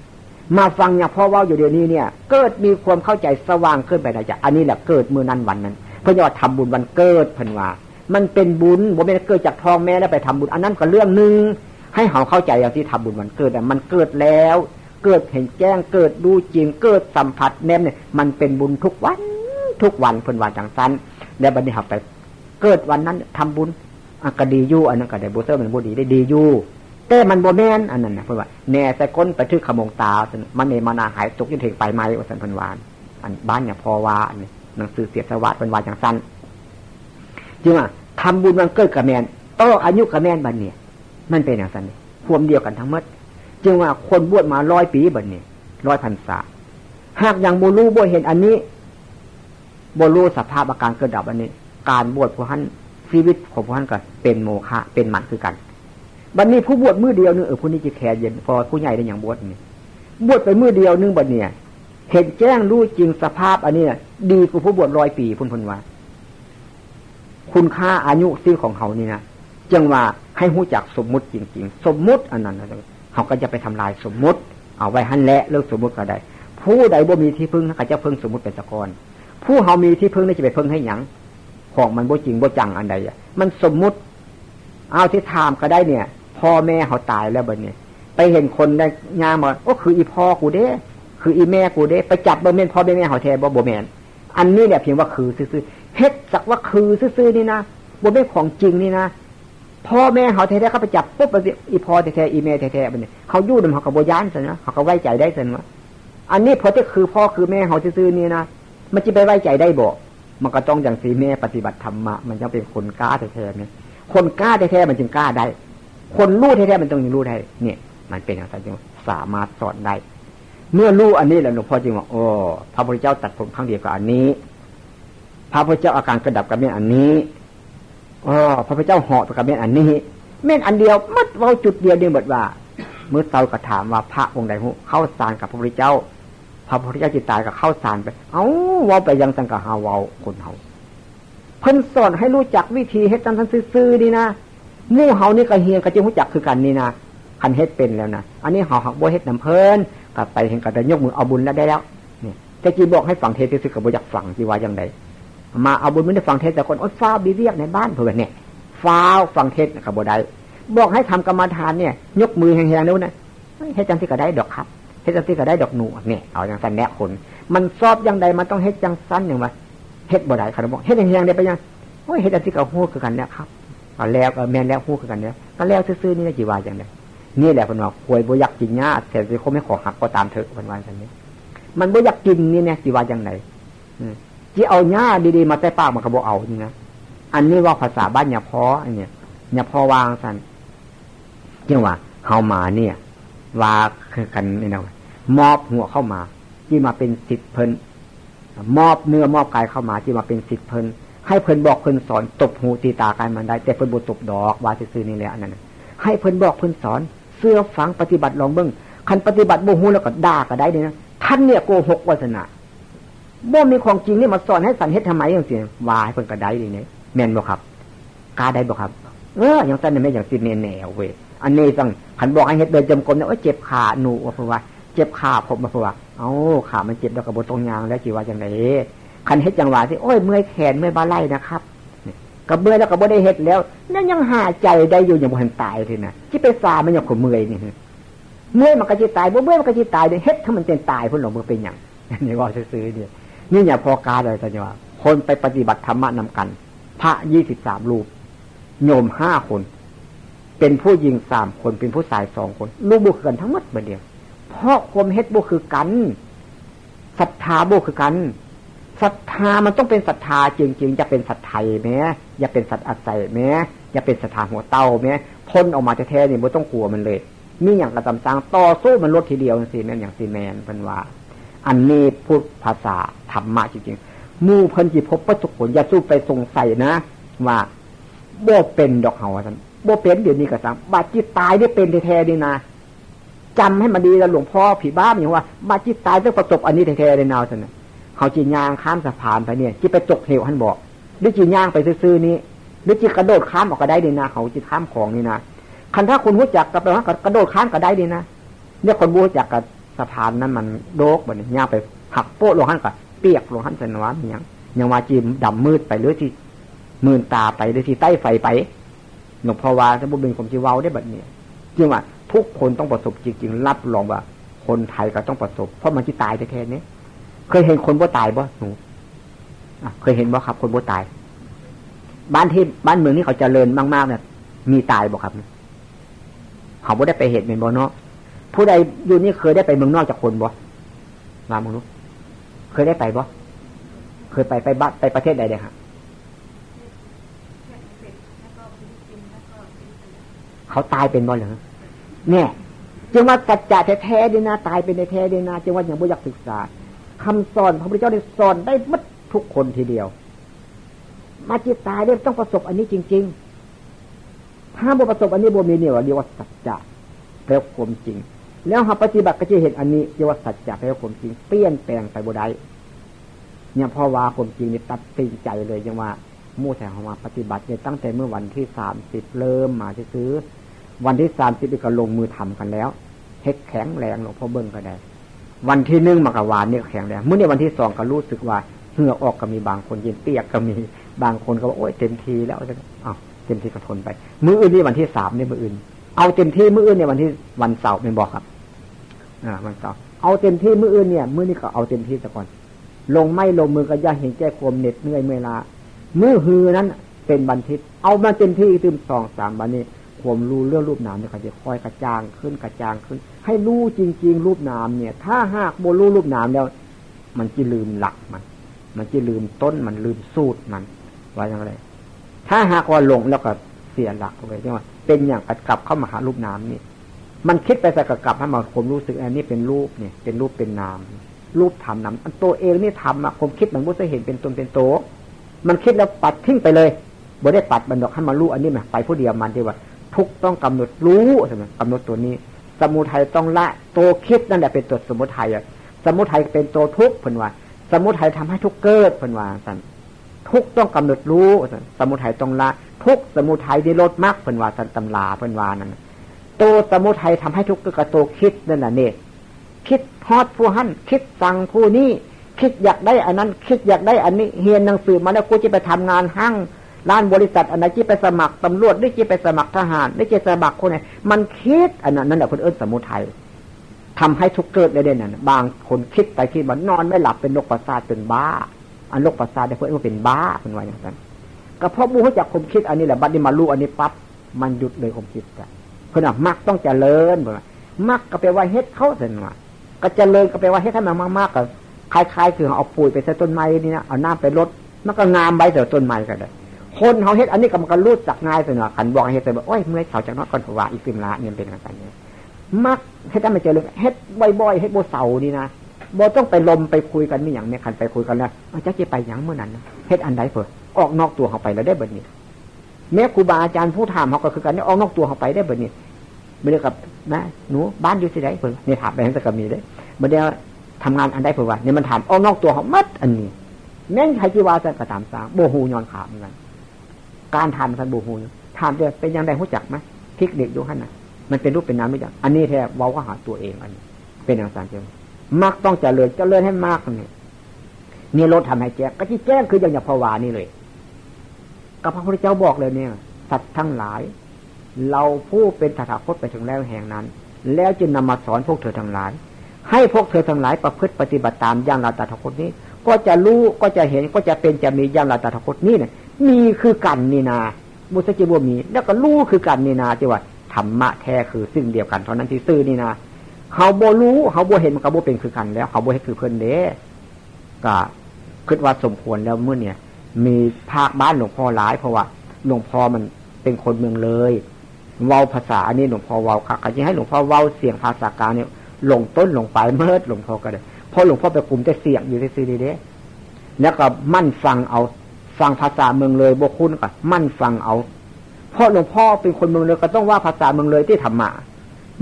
มาฟังหลวงพ่อเว้าอยู่เดี๋ยวนี้เนี่ย เกิดมีความเข้าใจสว่างขึ้นไปในใจ อันนี้แหละเกิดมื้อนั้นวันนั้น เพิ่นว่าทำบุญวันเกิด เพิ่นว่า มันเป็นบุญ บ่แม่นเกิดจากท้องแม่แล้วไปทำบุญ อันนั้นก็เรื่องหนึ่ง ให้เฮาเข้าใจอย่างที่ทำบุญวันเกิดน่ะ มันเกิดแล้ว เกิดเห็นแจ้ง เกิดรู้จริง เกิดสัมผัสแนมเนี่ย มันเป็นบุญทุกวัน ทุกวัน เพิ่นว่าจั่งซั้น แล้วบัดนี้เฮาไปเกิดวันนั้นทำบุญ อ่ะ ก็ดีอยู่ อันนั้นก็ได้บุญ เซิ่มันบ่ดี ได้ดีอยู่ แต่มันบ่แม่น อันนั้นน่ะ เพิ่นว่า แหน่ใส่ก้นไปถืกขโมงตา ว่าซั่น มะเนมะนาหายตกอยู่เถิงปลายไม้ ว่าซั่น เพิ่นว่า อันบ้านเนี่ย พ่อว่า อันนี้หนังสือเสียสวัสดิ์ เพิ่นว่าจั่งซั้น จึงว่าทำบุญวันเกิดก็แม่น ต่ออายุก็แม่น บัดนี้ มันเป็นจั่งซั้นนี่ ความเดียวกันทั้งหมด จึงว่าคนบวชมาร้อยปี บัดนี้ ร้อยพรรษา หากยังบ่รู้บ่เห็นอันนี้ บ่รู้สภาพอาการเกิดดับอันนี้ การบวชผู้หั้น ชีวิตของผู้หั้นก็เป็นโมฆะ เป็นหมันคือกัน บัดนี้ผู้บวชมื้อเดียวนึง เออ ผู้นี้จิแขนเย็น เพราะว่าผู้ใหญ่ได้หยังบวชนี่ บวชไปมื้อเดียวนึง บัดเนี่ย เห็นแจ้งรู้จริงสภาพอันนี้น่ะ ดีกว่าผู้บวชร้อยปีพุ้น เพิ่นว่า คุณค่าอายุชีวิตของเฮานี่นะ จั่งว่าให้ฮู้จักสมมุติจริงๆ สมมุติอันนั้นนะ เฮาก็อย่าไปทำลายสมมุติ เอาไว้หั้นแหละ เรื่องสมมุติก็ได้ ผู้ใดบ่มีที่พึ่ง ก็จะพึ่งสมมุติไปซะก่อน ผู้เฮามีที่พึ่งนี่จะไปพึ่งให้หยัง ของมันบ่จริงบ่จังอันใดอะ มันสมมุติ เอาที่ถามก็ได้เนี่ย พ่อแม่เฮาตายแล้วบัดนี้ ไปเห็นคนได้ย่างมา โอ้ คืออีพ่อกูเด้ คืออีแม่กูเด้ ไปจับเบิ่งแม่นพ่อแม่นแม่เฮาแท้บ่ บ่แม่น อันนี้แหละเพียงว่าคือซื่อๆ เฮ็ดสักว่าคือซื่อๆ นี่นะ บ่แม่นของจริงนี่นะ พ่อแม่เฮาแท้ๆ เขาไปจับปุ๊บ อีพ่อแท้ๆ อีแม่แท้ๆ บัดนี้ เฮาอยู่นำเฮาก็บ่ย้านซั่นนะ เฮาก็ไว้ใจได้ซั่นวะ อันนี้พอจะคือพ่อคือแม่เฮาซื่อๆ นี่นะ มันจะไปไว้ใจได้บ่ มันก็ต้องอย่างสิ แม่ปฏิบัติธรรมะ มันจั่งเป็นคนกล้าแท้ๆ เนี่ย คนกล้าแท้ๆ มันจึงกล้าได้ คนรู้แท้ๆ มันต้องรู้ได้ เนี่ย มันเป็นอย่างนั้นจึงสามารถสอนได้ เมื่อรู้อันนี้แล้วหลวงพ่อจึงว่า โอ้ พระพุทธเจ้าตรัสผมครั้งเดียวกับอันนี้ พระพุทธเจ้าอาการเกิดดับกับแม่นอันนี้ อ๋อ พระพุทธเจ้าเหาะไปกับแม่นอันนี้ แม่นอันเดียวหมด เว้าจุดเดียวนี่หมดว่า มื้อเช้าก็ถามว่าพระองค์ใดฮู้ เข้าฌานกับพระพุทธเจ้า พระพุทธเจ้าจิตตายก็เข้าฌานไป เอ้า เว้าไปยังจั่งก็หาเว้าคนเฮา เพิ่นสอนให้รู้จักวิธีเฮ็ดจั่งซั่นซื่อๆ นี่นะ หมู่เฮานี่ก็เฮียนก็จะรู้จักคือกันนี่นะ คันเฮ็ดเป็นแล้วนะ อันนี้เฮาหากบ่เฮ็ดนำเพิ่น ก็ไปเห็นก็ได้ยกมือเอาบุญแล้วได้แล้ว นี่ แต่จีบอกให้ฟังเทศน์ซื่อๆ ก็บ่อยากฟัง จีว่าจั่งใด มาเอาบุญมื้อนี้ฟังเทศน์แต่คน โอ๊ย ฟ้าวมีเวียกในบ้าน เพิ่นว่าเนี่ย ฟ้าวฟังเทศน์ก็บ่ได้ บอกให้ทำกรรมฐานเนี่ย ยกมือแฮงๆ เด้อนะ เฮ้ย เฮ็ดจั่งซี่ก็ได้ดอกครับ เฮ็ดจั่งซี่ก็ได้ดอกหนู เนี่ย เอาจั่งซั่นแหละคน มันสอบจั่งใด มันต้องเฮ็ดจั่งซั่น หยังว่า เฮ็ดบ่ได้ คันบอก เฮ็ดแฮงๆ ได้ไปยัง โอ๊ย เฮ็ดจั่งซี่ก็ฮู้คือกันแหละครับ ก็แล้ว เออ แม่นแล้ว ฮู้คือกันแล้ว ก็แล้วซื่อๆ นี่นะ จีว่าจั่งใด นี่แหละเพิ่นว่า ควายบ่อยากกินหญ้า แสนสิคมให้ขอหักก็ตามเถอะ เพิ่นว่าจั่งนี้ มันบ่อยากกินนี่นะ จีว่าจั่งใด อืม จีเอาหญ้าดีๆ มาแต่ปากมันก็บ่เอานี่นะ อันนี้ว่าภาษาบ้านยาพ่อ อันเนี้ย ยาพ่อว่าจั่งซั่น จั่งว่า เฮามาเนี่ย ว่าคือกันนี่นะ มอบหัวเข้ามา จีมาเป็นศิษย์เพิ่น มอบเนื้อมอบกายเข้ามา จีมาเป็นศิษย์เพิ่น ให้เพิ่นบอกเพิ่นสอน ตบหูตีตากันมันได้ แต่เพิ่นบ่ตบดอก ว่าซื่อๆ นี่แหละ อันนั้นน่ะ ให้เพิ่นบอกเพิ่นสอน เชื่อฟังปฏิบัติลองเบิ่ง คันปฏิบัติบ่ฮู้แล้วก็ด่าก็ได้เด้นะ ท่านเนี่ยโกหก ว่าซั่นน่ะ บ่มีของจริงนี่มาสอนให้สันเฮ็ดทำไมจั่งซี้ ว่าให้เพิ่นก็ได้เด้เนี่ย แม่นบ่ครับ กล้าได้บ่ครับ เออ จั่งซั่นน่ะแม่น จั่งซี่แม่นแนวเว้ย อันนี้ต้อง คันบอกให้เฮ็ดเดินจงกรมเนี่ย โอ๊ย เจ็บขาหนู ว่าเพิ่นว่า เจ็บขาผม ว่าเพิ่นว่า เอ้า ขามันเจ็บแล้วก็บ่ต้องย่างแล้ว สิว่าจั่งใด คันเฮ็ดจั่งหวะสิ โอ๊ย เมื่อยแขน เมื่อยบ่าไหล่นะครับ นี่ ก็เมื่อยแล้วก็บ่ได้เฮ็ดแล้ว แล้วยังหาใจได้อยู่ ยังบ่ทันตายทีนะ สิไปซ่ามันหยังก็เมื่อยนี่ เมื่อยมันก็สิตาย บ่เมื่อยมันก็สิตายเด้ เฮ็ดให้มันเป็นตายพุ้นหรอก บ่เป็นหยัง นี่เว้าซื่อๆ นี่ นี่เนี่ยพอกาเลย แต่ว่า คนไปปฏิบัติธรรมะนำกัน พระยี่สิบสามรูป โยมห้าคน เป็นผู้หญิงสามคน เป็นผู้ชายสองคน รู้บ่คือกันทั้งหมดบัดเดียว เพราะความเฮ็ดบ่คือกัน ศรัทธาบ่คือกัน ศรัทธามันต้องเป็นศรัทธาจริงๆ อย่าเป็นสัตว์ไทยแหม อย่าเป็นสัตว์อาศัยแหม อย่าเป็นศรัทธาหัวเต่าแหม พ่นออกมาแท้ๆ นี่บ่ต้องกลัวมันเลย มีหยังก็ตามสร้าง ต่อสู้มันลดทีเดียวจั่งซี้ แม่นหยังสิแม่น เพิ่นว่า อันนี้พูดภาษาธรรมะจริงๆ หมู่เพิ่นสิพบเบิดทุกคน อย่าสู่ไปสงสัยนะ ว่าบ่เป็นดอกเฮา ว่าซั่น บ่เป็น เดี๋ยวนี้ก็ตาม บัดจิตตายนี่เป็นแท้ๆ นี่นะ จำให้มันดีแล้ว หลวงพ่อผีบ้ามันยังว่า บัดจิตตายต้องประสบอันนี้แท้ๆ เลยนะ ว่าซั่นน่ะ เฮาจิย่างข้ามสะพานไปเนี่ย จิไปตกเหวหั่นบ่ หรือจิย่างไปซื่อๆ นี่ หรือจิกระโดดข้ามออกก็ได้นี่นะ เฮาจิข้ามคลองนี่นะ คันถ้าคนรู้จักก็แปลว่ากระโดดข้ามก็ได้นี่นะ เนี่ยคนบ่รู้จักกับสะพานนั้นมันโดกบัดนี้ ย่างไปหักโป๊ะลงหั่นก็เปียกลงหั่น ซั่นว่า มันยัง ยังว่าจิดำมืดไป หรือสิมื่นตาไป หรือสิใต้ไฟไป หลวงพ่อว่าถ้าบ่เป็นความสิเว้าได้บัดนี้ จึงว่าทุกคนต้องประสบจริงๆ รับรองว่า คนไทยก็ต้องประสบ เพราะมันสิตายแท้ๆ เนี่ย เคยเห็นคนบ่ตายบ่หนู อ่ะ เคยเห็นบ่ครับ คนบ่ตาย บ้านที่ บ้านเมืองนี้เขาเจริญมากๆ เนี่ย มีตายบ่ครับ เขาบ่ได้ไปเห็นแม่นบ่เนาะ ผู้ใดอยู่นี่เคยได้ไปเมืองนอกจักคนบ่ ว่ามึงดู เคยได้ไปบ่ เคยไป ไปบ้าน ไปประเทศใดเด้อฮะ เขาตายเป็นบ่เหรอ เนี่ย จึงว่าสัจจะแท้ๆ เด้อนะ ตายเป็นแท้ๆ เด้อนะ จึงว่ายังบ่อยากศึกษา คำสอนพระพุทธเจ้าได้สอนได้หมดทุกคนทีเดียว มาจิตตายเนี่ยต้องประสบอันนี้จริงๆ ถ้าบ่ประสบอันนี้บ่มีเนี่ยเรียกว่าสัจจะ แปลว่าความจริง แล้วหากปฏิบัติก็จะเห็นอันนี้เรียกว่าสัจจะ แปลว่าความจริง เปลี่ยนแปลงไปบ่ได้ เนี่ย เพราะว่าความจริงนี่ตัดสินใจเลย ยังว่าหมู่แถวเฮามาปฏิบัติเนี่ย ตั้งแต่เมื่อวันที่สามสิบเริ่มมาซื่อๆ วันที่สามสิบนี่ก็ลงมือทำกันแล้ว เฮ็ดแข็งแรงหลวงพ่อเบิ่งก็ได้ วันที่หนึ่งมากะวานนี่ก็แข็งแรง มื้อนี้วันที่สองก็รู้สึกว่าเหงื่อออกก็มี บางคนเย็นเปียกก็มี บางคนก็ว่า โอ๊ย เต็มที่แล้ว อ้าว เต็มที่ก็ทนไป มื้ออื่นนี่วันที่สามนี่ มื้ออื่น เอาเต็มที่ มื้ออื่นเนี่ยวันที่ วันเสาร์แม่นบ่ครับ อ่า วันเสาร์ เอาเต็มที่ มื้ออื่นเนี่ย มื้อนี้ก็เอาเต็มที่ซะก่อน ลงไม้ลงมือก็อย่าเห็นแก่ความเหน็ดเหนื่อยเมื่อยล้า มื้อฮือนั้นเป็นวันอาทิตย์ เอามาเต็มที่อีกตื่มสองสามวันนี้ ความรู้เรื่องรูปนามนี่ก็จะค่อยกระจ่างขึ้น กระจ่างขึ้น ให้รู้จริงๆ รูปนามเนี่ย ถ้าหากบ่รู้รูปนามแล้ว มันจะลืมหลักมัน มันจะลืมต้นมัน ลืมสูตรมัน ว่าอย่างไร ถ้าหากว่าหลงแล้วก็เสียหลักเลย จังว่าเป็นอย่างกลับเข้ามาหารูปนามนี่ มันคิดไปใส่ก็กลับให้มาความรู้สึก อันนี้เป็นรูปเนี่ย เป็นรูปเป็นนาม รูปธรรมนาม อันตัวเองนี่ธรรมอะ ความคิดมันบ่เคยเห็นเป็นตนเป็นโต มันคิดแล้วปัดทิ้งไปเลย บ่ได้ปัดมันดอก ให้มารู้อันนี้มา ไปผู้เดียวมัน ที่ว่าทุกข์ต้องกำหนดรู้ ใช่ไหม กำหนดตัวนี้ สมุทัยต้องละ ตัวคิดนั่นแหละเป็นตัวสมุทัยอะ สมุทัยเป็นตัวทุกข์เพิ่นว่า สมุทัยทำให้ทุกข์เกิดเพิ่นว่าซั่น ทุกข์ต้องกำหนดรู้ สมุทัยต้องละ ทุกข์สมุทัยนิโรธมรรคเพิ่นว่าซั่น ตำราเพิ่นว่านั่น ตัวสมุทัยทำให้ทุกข์ก็คือตัวคิดนั่นแหละเนี่ย คิดฮอดผู้หั่น คิดสั่งผู้นี้ คิดอยากได้อันนั้น คิดอยากได้อันนี้ เรียนหนังสือมาแล้ว กูจะไปทำงานห้างร้านบริษัทอันไหน จะไปสมัครตำรวจ หรือจะไปสมัครทหาร หรือจะสมัครคนไหน มันคิดอันนั้น นั่นแหละเพิ่นเอิ้นสมุทัย ทำให้ทุกข์เกิดได้เด้นั่นน่ะ บางคนคิดไปคิดมานอนไม่หลับ เป็นโรคประสาท เป็นบ้า อันโรคประสาทเนี่ยเพิ่นว่าเป็นบ้า เพิ่นว่าอย่างนั้น ก็เพราะบ่รู้จักความคิดอันนี้แหละ บัดนี้มารู้อันนี้ปั๊บ มันหยุดเลยความคิดอะ เพิ่นว่ามรรคต้องเจริญ เพิ่นว่ามรรคก็แปลว่าเฮ็ดเข้าซั่นว่า ก็เจริญก็แปลว่าเฮ็ดให้มันมากๆ ก็คล้ายๆ คือเอาปุ๋ยไปใส่ต้นไม้นี่นะ เอาน้ำไปรด มันก็งามใบแต่ต้นไม้ก็ได้ คนเฮาเฮ็ดอันนี้ก็มันก็รู้จักง่ายซั่นว่า คันบอกให้เฮ็ดแต่ว่า โอ้ย เมื่อยเสาจักหน่อยก่อน เพราะว่าอีกตื่มละ เนี่ยเป็นจังซั่นเนี่ย มักเฮ็ดให้มันเจริญ เฮ็ดบ่อยๆ เฮ็ดบ่เซานี่นะ บ่ต้องไปลมไปคุยกัน มีหยังแม่ คันไปคุยกันแล้ว เอา จักสิไปหยังมื้อนั้นนะ เฮ็ดอันใดเพิ่น ออกนอกตัวเฮาไปแล้วเด้บัดนี้ แม้ครูบาอาจารย์ผู้ถามเฮาก็คือกัน ออกนอกตัวเฮาไปเด้บัดนี้ มื้อเดียวกับ นะ หนู บ้านอยู่ที่ใดเพิ่น นี่ถามไปจั่งซั้นก็มีเด้ มื้อเดียวทำงานอันใดเพิ่นว่า นี่มันถามออกนอกตัวเฮาหมดอันนี้ แม่นไผสิว่าซั่นก็ตามสร้าง บ่ฮู้ย้อนขาเหมือนกัน การถามซั่นบ่ฮู้ ถามแต่เป็นจั่งใดรู้จักไหม เทคนิคอยู่หั่นน่ะ มันเป็นรูปเป็นนามรู้จัก อันนี้แท้เว้าเข้าหาตัวเอง อันนี้เป็นจั่งซั่นเด้ มรรคต้องเจริญ เจริญให้มากนี่ นิโรธทำให้แจ้ง ก็สิแจ้งคืออย่างภาวานี่เลย ก็พระพุทธเจ้าบอกเลยเนี่ย สัตว์ทั้งหลาย เราผู้เป็นตถาคตไปถึงแล้วแห่งนั้น แล้วจึงนำมาสอนพวกเธอทั้งหลาย ให้พวกเธอทั้งหลายประพฤติปฏิบัติตามอย่างเราตถาคตนี้ ก็จะรู้ ก็จะเห็น ก็จะเป็น จะมีอย่างเราตถาคตนี้เนี่ย มีคือกันนี่นา บ่ใช่จะบ่มี แล้วก็รู้คือกันนี่นา ที่ว่าธรรมะแท้คือสิ่งเดียวกันเท่านั้นซื่อๆ นี่นา เฮาบ่รู้ เฮาบ่เห็น มันก็บ่เป็นคือกันแล้ว เฮาบ่เฮ็ดคือเพิ่นเด้ ก็คิดว่าสมควรแล้วมื้อเนี่ย มีภาคบ้านหลวงพ่อหลาย เพราะว่าหลวงพ่อมันเป็นคนเมืองเลย เว้าภาษาอันนี้หลวงพ่อเว้าคัก ก็สิให้หลวงพ่อเว้าเสียงภาษากลางเนี่ย ลงต้นลงปลายเมิด หลวงพ่อก็ได้ เพราะหลวงพ่อไปคุมแต่เสียงอยู่ซื่อๆ นี่เด้ แล้วก็หมั่นฟังเอา ฟังภาษาเมืองเลยบ่คุ้นก็หมั่นฟังเอา เพราะหลวงพ่อเป็นคนเมืองเลย ก็ต้องว่าภาษาเมืองเลยที่ธรรมะ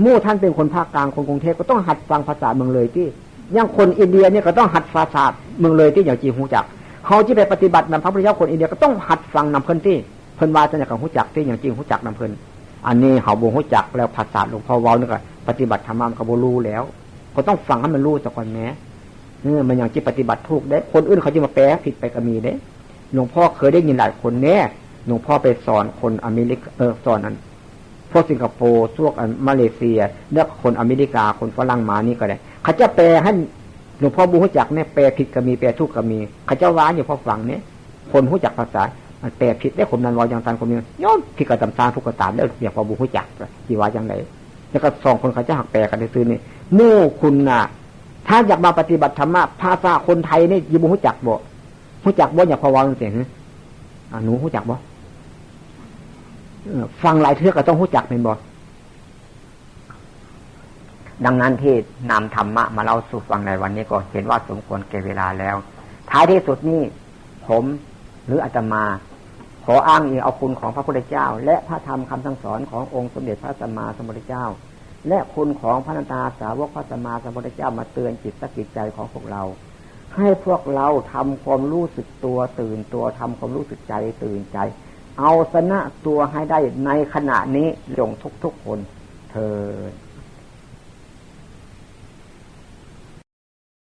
หมู่ท่านเป็นคนภาคกลาง คนกรุงเทพฯ ก็ต้องหัดฟังภาษาเมืองเลยที่ อย่างคนอินเดียเนี่ยก็ต้องหัดภาษาเมืองเลยที่อย่างจริงรู้จัก เฮาที่ไปปฏิบัตินำพระพุทธเจ้า คนอินเดียก็ต้องหัดฟังนำเพิ่นที่ เพิ่นว่าจั่งใดก็รู้จักที่อย่างจริงรู้จักนำเพิ่น อันนี้เฮาบ่รู้จักแล้ว ภาษาหลวงพ่อเว้านี่ก็ปฏิบัติธรรมะมันก็บ่รู้แล้ว ก็ต้องฟังให้มันรู้ซะก่อนแหม เออ มันอย่างที่ปฏิบัติถูกได้ คนอื่นเขาจะมาแปลผิดไปก็มีเด้ หลวงพ่อเคยได้ยินหลายคนเนี่ย หลวงพ่อไปสอนคนอเมริกา เออ สอนอัน ฝ พวกสิงคโปร์ พวกอันมาเลเซีย แล้วคนอเมริกา คนฝรั่งมานี่ก็ได้ เขาจะแปลให้หลวงพ่อบ่ฮู้จักเนี่ย แปลผิดก็มี แปลถูกก็มี เขาจะว่าอยู่พอฟังเนี่ย คนฮู้จักภาษา มันแปลผิดได้ คนนั้นเว้าจังซั่น คนนี้ย่อมผิดก็ตามสร้างทุกข์ก็ตามเด้อ หลวงพ่อบ่ฮู้จัก สิว่าจังได๋ แล้วก็สองคนเขาจะหักแปลกันซื่อๆนี่ หมู่คุณน่ะ ถ้าอยากมาปฏิบัติธรรมะ ภาษาคนไทยนี่สิบ่ฮู้จักบ่ ฮู้จักบ่ หลวงพ่อเว้าจังซี่ หึ อ่า หนูฮู้จักบ่ เออ ฟังหลายเทื่อก็ต้องฮู้จักแม่นบ่ ดังนั้นที่นำธรรมะมาเล่าสู่ฟังในวันนี้ก็เห็นว่าสมควรแก่เวลาแล้ว ท้ายที่สุดนี้ผมหรืออาตมา ขออ้างอิงเอาคุณของพระพุทธเจ้า และพระธรรมคำสั่งสอนขององค์สมเด็จพระสัมมาสัมพุทธเจ้า และคุณของพระอรหันตสาวกพระสัมมาสัมพุทธเจ้ามาเตือนจิตสะกิดใจของพวกเรา ให้พวกเราทำความรู้สึกตัวตื่นตัว ทำความรู้สึกใจตื่นใจ เอาชนะตัวให้ได้ในขณะนี้จงทุกๆคนเทอญ